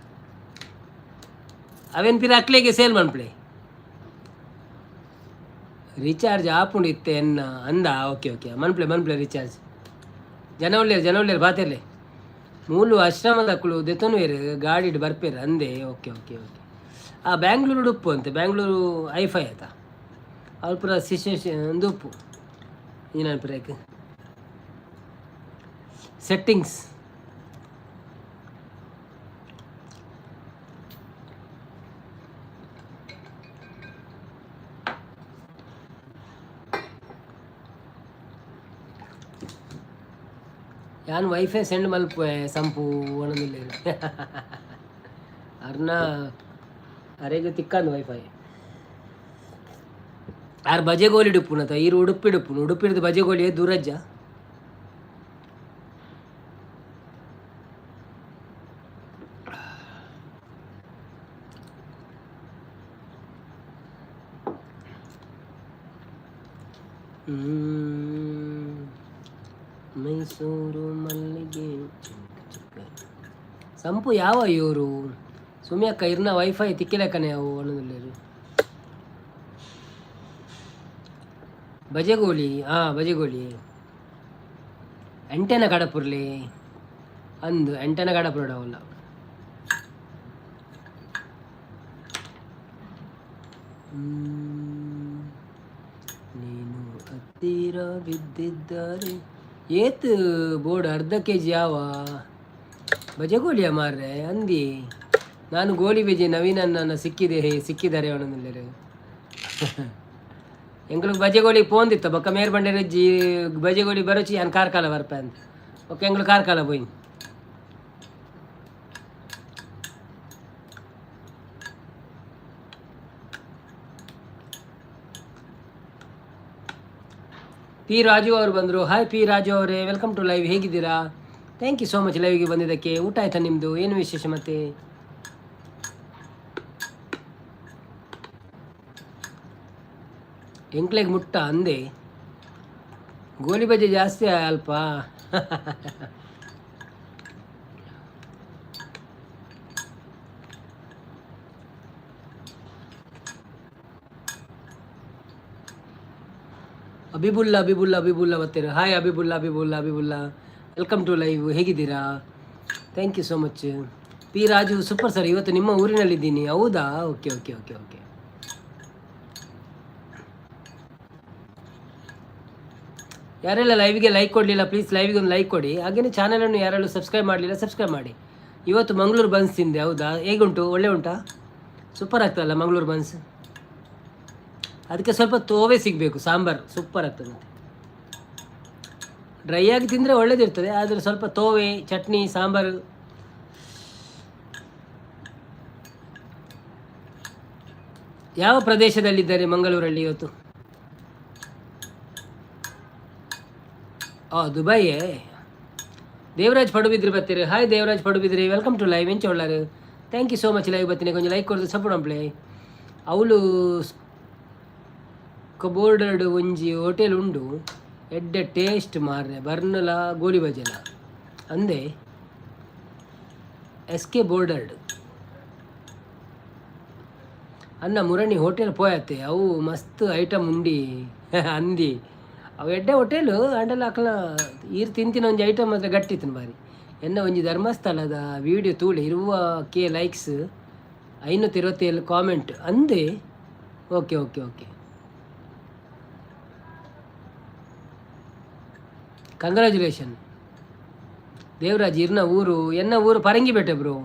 ಅವೇನು ಪಿರ ಅಕ್ಲೆಗೆ ಸೇಲ್ ಮನ್ಪಲೆ. ರೀಚಾರ್ಜ್ ಆಪುಂಡು ಇತ್ತೆ ಎನ್ನ ಅಂದ. ಓಕೆ ಓಕೆ, ಮನ್ಪ್ಲೆ ಮನ್ಪ್ಲೆ ರೀಚಾರ್ಜ್. ಜನ ಒಳ್ಳೆಯರು ಜನ ಒಳ್ಳೆಯರು ಬಾತಿರ್ಲೆ ಮೂಲು ಆಶ್ರಮದಕ್ಕಳು ದೆತೊನುವೇರು ಗಾಡಿಡ್ ಬರ್ಪೇರು ಅಂದೆ. Okay okay okay. ಆ ಬ್ಯಾಂಗ್ಳೂರು ಉಪ್ಪು ಅಂತೆ, ಬ್ಯಾಂಗ್ಳೂರು ಐಫೈ ಆಯ್ತಾ ಅಲ್ಪ ಸಿಚುವೇಶನ್ ಒಂದು ಉಪ್ಪು ಏನ ಸೆಟ್ಟಿಂಗ್ಸ್. ಯಾನ್ ವೈಫೈ ಸೆಂಡ್ ಮಲ್ಪುವೆ ಸಂಪು ಒಣದಿಲ್ಲ ಅರ್ನ ಅರೆಗ್ ತಿಕ್ಕಂದು ವೈಫೈ. ಆರ್ ಬಜೆಗೋಲಿ ಡುಪ್ಪುನತ ಈರು ಉಡುಪಿ ಡುಪ್ಪುನು ಉಡುಪಿಡ್ದು ಬಜೆಗೋಲಿ ದೂರಜ್ಜ. ಮೈಸೂರು ಮಲ್ಲಿಗೆ ಚಿಕ್ಕ ಚಿಕ್ಕ ಸಂಪು ಯಾವ ಇವರು? ಸುಮ್ಯಕ್ಕ ಇರ್ನ ವೈಫೈ ತಿಕ್ಕಿಲೆಕ್ಕನೆ ಅವು ಅನ್ನೋದಿಲ್ಲ. ಬಜೆಗೋಲಿ, ಹಾಂ ಬಜೆಗೋಲಿ ಎಂಟೆನ ಕಡಪುರ್ಲಿ ಅಂದು ಎಂಟೆನ ಕಡಪುರಡ ಅವಲ್ಲ. ನೀನು ಹತ್ತಿರ ಬಿದ್ದಿದ್ದರೆ ಏತ್ ಬೋರ್ಡ್ ಅರ್ಧ ಕೆ ಜಿ ಯಾವ ಬಜೆಗೋಲಿಯ ಮಾರ್ರೆ ಅಂದಿ. ನಾನು ಗೋಲಿ ಬೇಜೆ ನವೀನನ್ನ ಸಿಕ್ಕಿದೆ ಸಿಕ್ಕಿದ್ದಾರೆ ಅವನಂದಿಲ್ಲರು. ಎಂಗ್ಳಿಗೆ ಬಜೆಗೋಲಿ ಪೋಂದಿತ್ತು ಬೊಕ್ಕ ಮೇರ್ ಬಂಡೆ ಜಿ ಬಜೆಗೋಲಿ ಬರೋಚಿ ಯಾನ್ ಕಾರ್ಕಾಲ ಬರ್ಪೆ ಅಂತ. ಓಕೆ, ಎಂಗ್ಳು ಕಾರ್ಕಾಲ ಪೋಯಿ. ಪಿ ರಾಜು ಅವರು ಬಂದರು. ಹಾಯ್ ಪಿ ರಾಜು ಅವರೇ, welcome to live. ಹೇಗಿದ್ದೀರಾ? Thank you so much ಲೈವ್ಗೆ ಬಂದಿದ್ದಕ್ಕೆ. ಊಟ ಆಯ್ತಾ ನಿಮ್ಮದು? ಏನು ವಿಶೇಷ ಮತ್ತೆ? ಎಂಕ್ಲೆಗ್ ಮುಟ್ಟ ಅಂದೆ ಗೋಲಿ ಬಜೆ ಜಾಸ್ತಿ ಅಲ್ಪ. ಅಬಿಬುಲ್ಲಾ ಅಬಿಬುಲ್ಲಾ ಅಬಿಬುಲ್ಲಾ ಬರ್ತೀರ. Hi Abibulla Abibulla Abibulla, welcome to live. ಹೇಗಿದ್ದೀರಾ? Thank you so much. P Raju super sir. ಇವತ್ತು ನಿಮ್ಮ ಊರಿನಲ್ಲಿದ್ದೀನಿ. ಹೌದಾ? Okay okay okay okay. ಯಾರೆಲ್ಲ ಲೈವ್ಗೆ ಲೈಕ್ ಕೊಡಲಿಲ್ಲ, ಪ್ಲೀಸ್ ಲೈವ್ಗೆ ಒಂದು ಲೈಕ್ ಕೊಡಿ. ಹಾಗೆಯೇ ಚಾನಲನ್ನು ಯಾರೆಲ್ಲ ಸಬ್ಸ್ಕ್ರೈಬ್ ಮಾಡಲಿಲ್ಲ, ಸಬ್ಸ್ಕ್ರೈಬ್ ಮಾಡಿ. ಇವತ್ತು ಮಂಗಳೂರು ಬನ್ಸ್ ತಿಂದೆ. ಹೌದಾ? ಹೇಗುಂಟು? ಒಳ್ಳೆ ಉಂಟಾ? ಸೂಪರ್ ಆಗ್ತದಲ್ಲ ಮಂಗಳೂರು ಬನ್ಸ್? ಅದಕ್ಕೆ ಸ್ವಲ್ಪ ತೋವೆ ಸಿಗಬೇಕು, ಸಾಂಬಾರು ಸೂಪರ್ ಆಗ್ತದೆ. ಮತ್ತು ಡ್ರೈ ಆಗಿ ತಿಂದರೆ ಒಳ್ಳೇದಿರ್ತದೆ, ಆದರೆ ಸ್ವಲ್ಪ ತೋವೆ, ಚಟ್ನಿ, ಸಾಂಬಾರು. ಯಾವ ಪ್ರದೇಶದಲ್ಲಿದ್ದಾರೆ ಮಂಗಳೂರಲ್ಲಿ ಇವತ್ತು? ಆ ದುಬೈಯೇ. ದೇವರಾಜ್ ಪಡುಬಿದ್ರಿ ಬರ್ತೀರಿ. Hi Devaraj Padubidri, welcome to live. ಎಂಚ ಒಳ್ಳಾರು? Thank you so much live ಬರ್ತೀನಿ. ಕೊಂಚ ಲೈಕ್ ಕೊಡ್ದು ಸಪೋರ್ಟ್ ಅಂಪ್ಲೆ. ಅವಳು ಕಬೋರ್ಡರ್ಡ್ ಒಂಜಿ ಹೋಟೆಲ್ ಉಂಡು, ಎಡ್ಡೆ ಟೇಸ್ಟ್ ಮಾರ್ರೆ, ಬರ್ನಲ ಗೋಲಿ ಬಜೆಲ ಅಂದೆ. ಎಸ್ ಕೆ ಬೋರ್ಡರ್ಡ್ ಅನ್ನ ಮುರಣಿ ಹೋಟೆಲ್ ಪೋಯತ್ತೆ, ಅವು ಮಸ್ತ್ ಐಟಮ್ ಉಂಡಿ ಅಂದಿ. ಅವು ಎಡ್ಡೆ ಹೋಟೆಲ್ ಅಂಡಲ ಅಕ್ಲ ಈರ್ ತಿಂತಿನ ಒಂಜಿ ಐಟಮ್ ಮಾತ್ರ ಗಟ್ಟಿತ್ತಿನ ಬಾರಿ. ಎನ್ನ ಒಂಜಿ ಧರ್ಮಸ್ಥಳದ ವೀಡಿಯೋ ತೂಳೆ, ಇರುವ ಕೆ ಲೈಕ್ಸ್, 527 ಕಾಮೆಂಟ್ ಅಂದೆ. Okay okay okay, congratulation Devaraj. ಇರ್ನ ಊರು? ಎನ್ನ ಊರು ಪರಂಗಿಪೇಟೆ ಬ್ರೋ.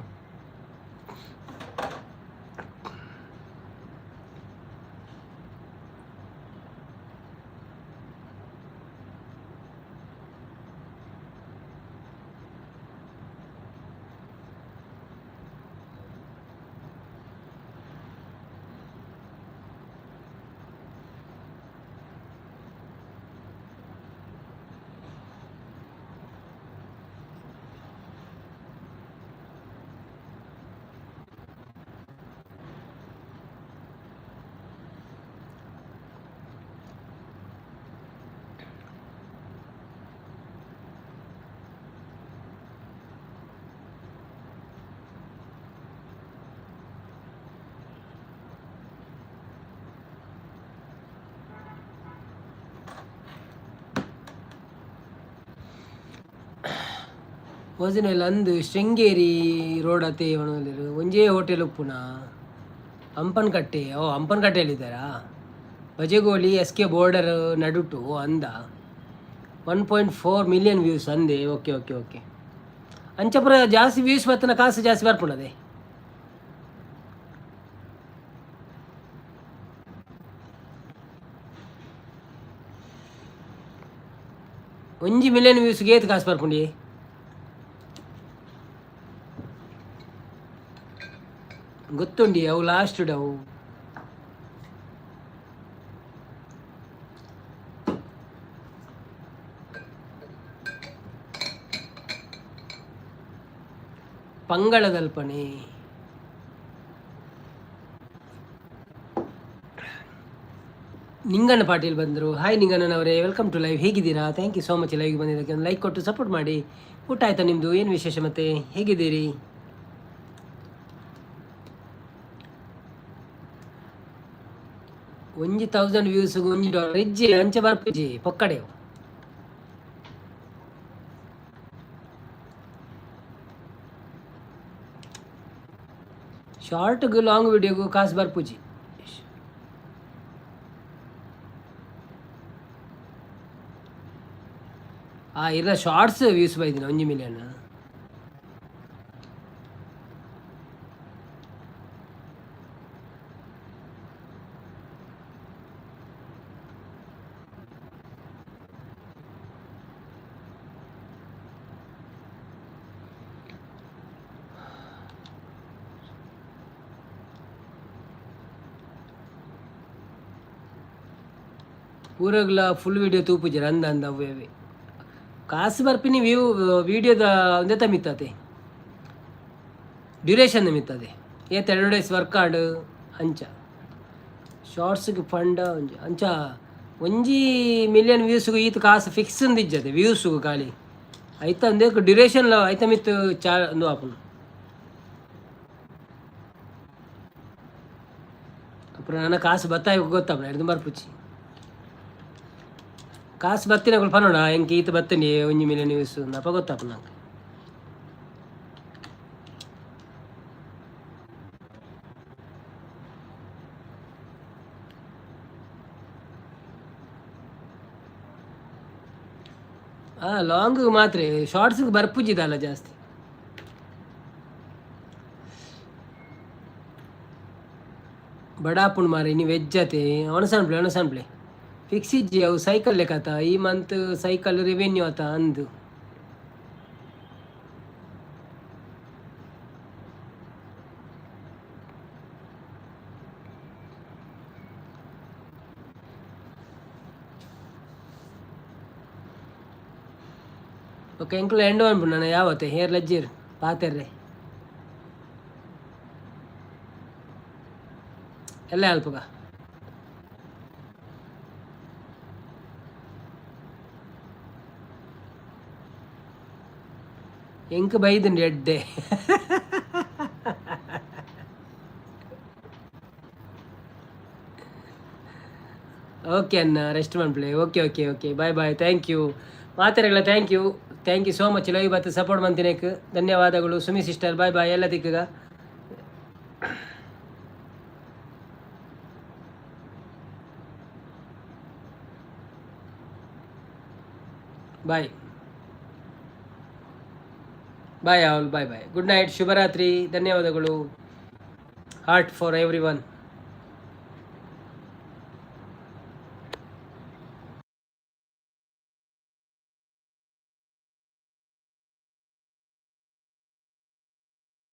ಓಜಿನೆಲ್ ಅಂದು ಶೃಂಗೇರಿ ರೋಡ್ ಅತೆ ಒಂಜೇ ಹೋಟೆಲ್ ಉಪ್ಪುನ ಹಂಪನಕಟ್ಟೆ. ಓ, ಹಂಪನಕಟ್ಟೆಯಲ್ಲಿದ್ದಾರಾ? ಬಜೆಗೋಲಿ ಎಸ್ ಕೆ ಬೋರ್ಡರ್ ನಡುಟು ಅಂದ. 1.4 ಮಿಲಿಯನ್ ವ್ಯೂಸ್ ಅಂದೆ. ಓಕೆ ಓಕೆ ಓಕೆ, ಅಂಚಪುರ ಜಾಸ್ತಿ ವ್ಯೂಸ್ ಬತ್ತನ ಕಾಸು ಜಾಸ್ತಿ ಬರ್ಪುಂಡದೆ. ಒಂಜಿ ಮಿಲಿಯನ್ ವ್ಯೂಸ್ಗೆ ಏತ್ ಕಾಸು ಬರ್ಪುಂಡಿ ಗೊತ್ತುಂಡಿ ಅವು ಲಾಸ್ಟ್ ಅವು. ಪಂಗಳದಲ್ಪನೆ. ನಿಂಗಣ್ಣ ಪಾಟೀಲ್ ಬಂದರು. ಹಾಯ್ ನಿಂಗಣ್ಣನವರೇ, welcome to live. ಹೇಗಿದ್ದೀರಾ? Thank you so much ಲೈವ್ಗೆ ಬಂದಿದ್ದಕ್ಕೆ. ಒಂದು ಲೈಕ್ ಕೊಟ್ಟು ಸಪೋರ್ಟ್ ಮಾಡಿ. ಊಟ ಆಯಿತಾ ನಿಮ್ಮದು? ಏನು ವಿಶೇಷ ಮತ್ತೆ? ಹೇಗಿದ್ದೀರಿ? ಒಂಜಿ 1000 ವ್ಯೂಸ್ $1 ಇಜ್ಜಿ ಅಂಚೆ ಬರ್ಪುಜಿ ಪೊಕ್ಕಡೆ. ಶಾರ್ಟ್ಗೂ ಲಾಂಗ್ ವಿಡಿಯೋಗೂ ಕಾಸು ಬರ್ಪುಜಿ. ಆ ಇಲ್ಲ ಶಾರ್ಟ್ಸ್ ವ್ಯೂಸ್ ಬೈದಿನ 1 ಮಿಲಿಯನ್. ಪೂರಗ್ಲ ಫುಲ್ ವಿಡಿಯೋ ತೂಪುಜರ ಅಂದ ಅಂದ ಅವೇ ಅವೇ ಕಾಸು ಬರ್ಪಿನಿ ವ್ಯೂ ವೀಡಿಯೋದ ಒಂದೇ ಮಿತ್ತದೆ, ಡ್ಯೂರೇಷನ್ ಮಿತ್ತದೆ. ಏತ್ 2 ಡೇಸ್ ವರ್ಕ್ ಆಂಡ್ ಅಂಚ ಶಾರ್ಟ್ಸ್ಗೆ ಫಂಡ ಒಂಜಿ ಅಂಚ 1 ಮಿಲಿಯನ್ ವ್ಯೂಸ್ಗೆ ಈತ್ ಕಾಸು ಫಿಕ್ಸ್ ಇಜ್ಜದೆ ವ್ಯೂಸ್ಗು ಖಾಲಿ ಐತ ಒಂದೇ ಡ್ಯೂರೇಷನ್ ಐತ ಮಿತ್ತು ಚಾ ಒಂದು ಆಪುಂಡು. ಅப்புறம் ನನ್ನ ಕಾಸು ಬತ್ತಾಯ ಗೊತ್ತಪ್ಪ ಹಿಡ್ದು ಬರ್ಪುಚ್ಚಿ ಕಾಸು ಬತ್ತಿನ ಪನೋಡ ಎಂಕ್ ಈತ ಬತ್ತಿನಿ 1 ಮಿಲಿಯನ್ ವ್ಯೂಸ್ ಅಪ್ಪ ಗೊತ್ತಪ್ಪ ನಂಗೆ. ಹಾಂ, ಲಾಂಗ್ ಮಾತ್ರ, ಶಾರ್ಟ್ಸ್ಗೆ ಬರ್ಪುಜಿದಲ್ಲ ಜಾಸ್ತಿ. ಬಡಾಪುಣ್ ಮಾರೆ ಇನಿ ವೆಜ್ ಅತೆ ಒಣಸನ್ಪ್ಲೆ ಒಣಸನ್ಪ್ಲೆ ಫಿಕ್ಸ್ ಇಜ್ಜಿ. ಅವು ಸೈಕಲ್ ಲೆಕ್ಕತ ಈ ಮಂತ್ ಸೈಕಲ್ ರೆವೆನ್ಯೂ ಆತ ಅಂದು. ಓಕೆ, ಎಂಕುಲು ಎಂಡ್ ಅನ್ಪುಂಡು ಯಾವತ್ತೆ ಹೇರ್ ಲಜ್ಜಿರ್ ಪಾತೆರ್ರೆ ಎಲ್ಲ ಅಲ್ಪಗ. ಎಂಕ್ ಬೈದುಂಡು ಎಡ್ಡೆ. ಓಕೆ ಅಣ್ಣ, rest ಮನ್ಪ್ಲೆ. Okay okay okay, bye bye, thank you ಮಾತಾಡಲ್ಲ. Thank you, thank you so much. Live ಬತ್ತು ಸಪೋರ್ಟ್ ಮಂತಿನೇಕ್ ಧನ್ಯವಾದಗಳು. Sumi sister, bye bye. ಎಲ್ಲ ದಿಕ್ಕಗ bye bye all, bye bye, good night, ಶುಭರಾತ್ರಿ, ಧನ್ಯವಾದಗಳು. Heart for every one.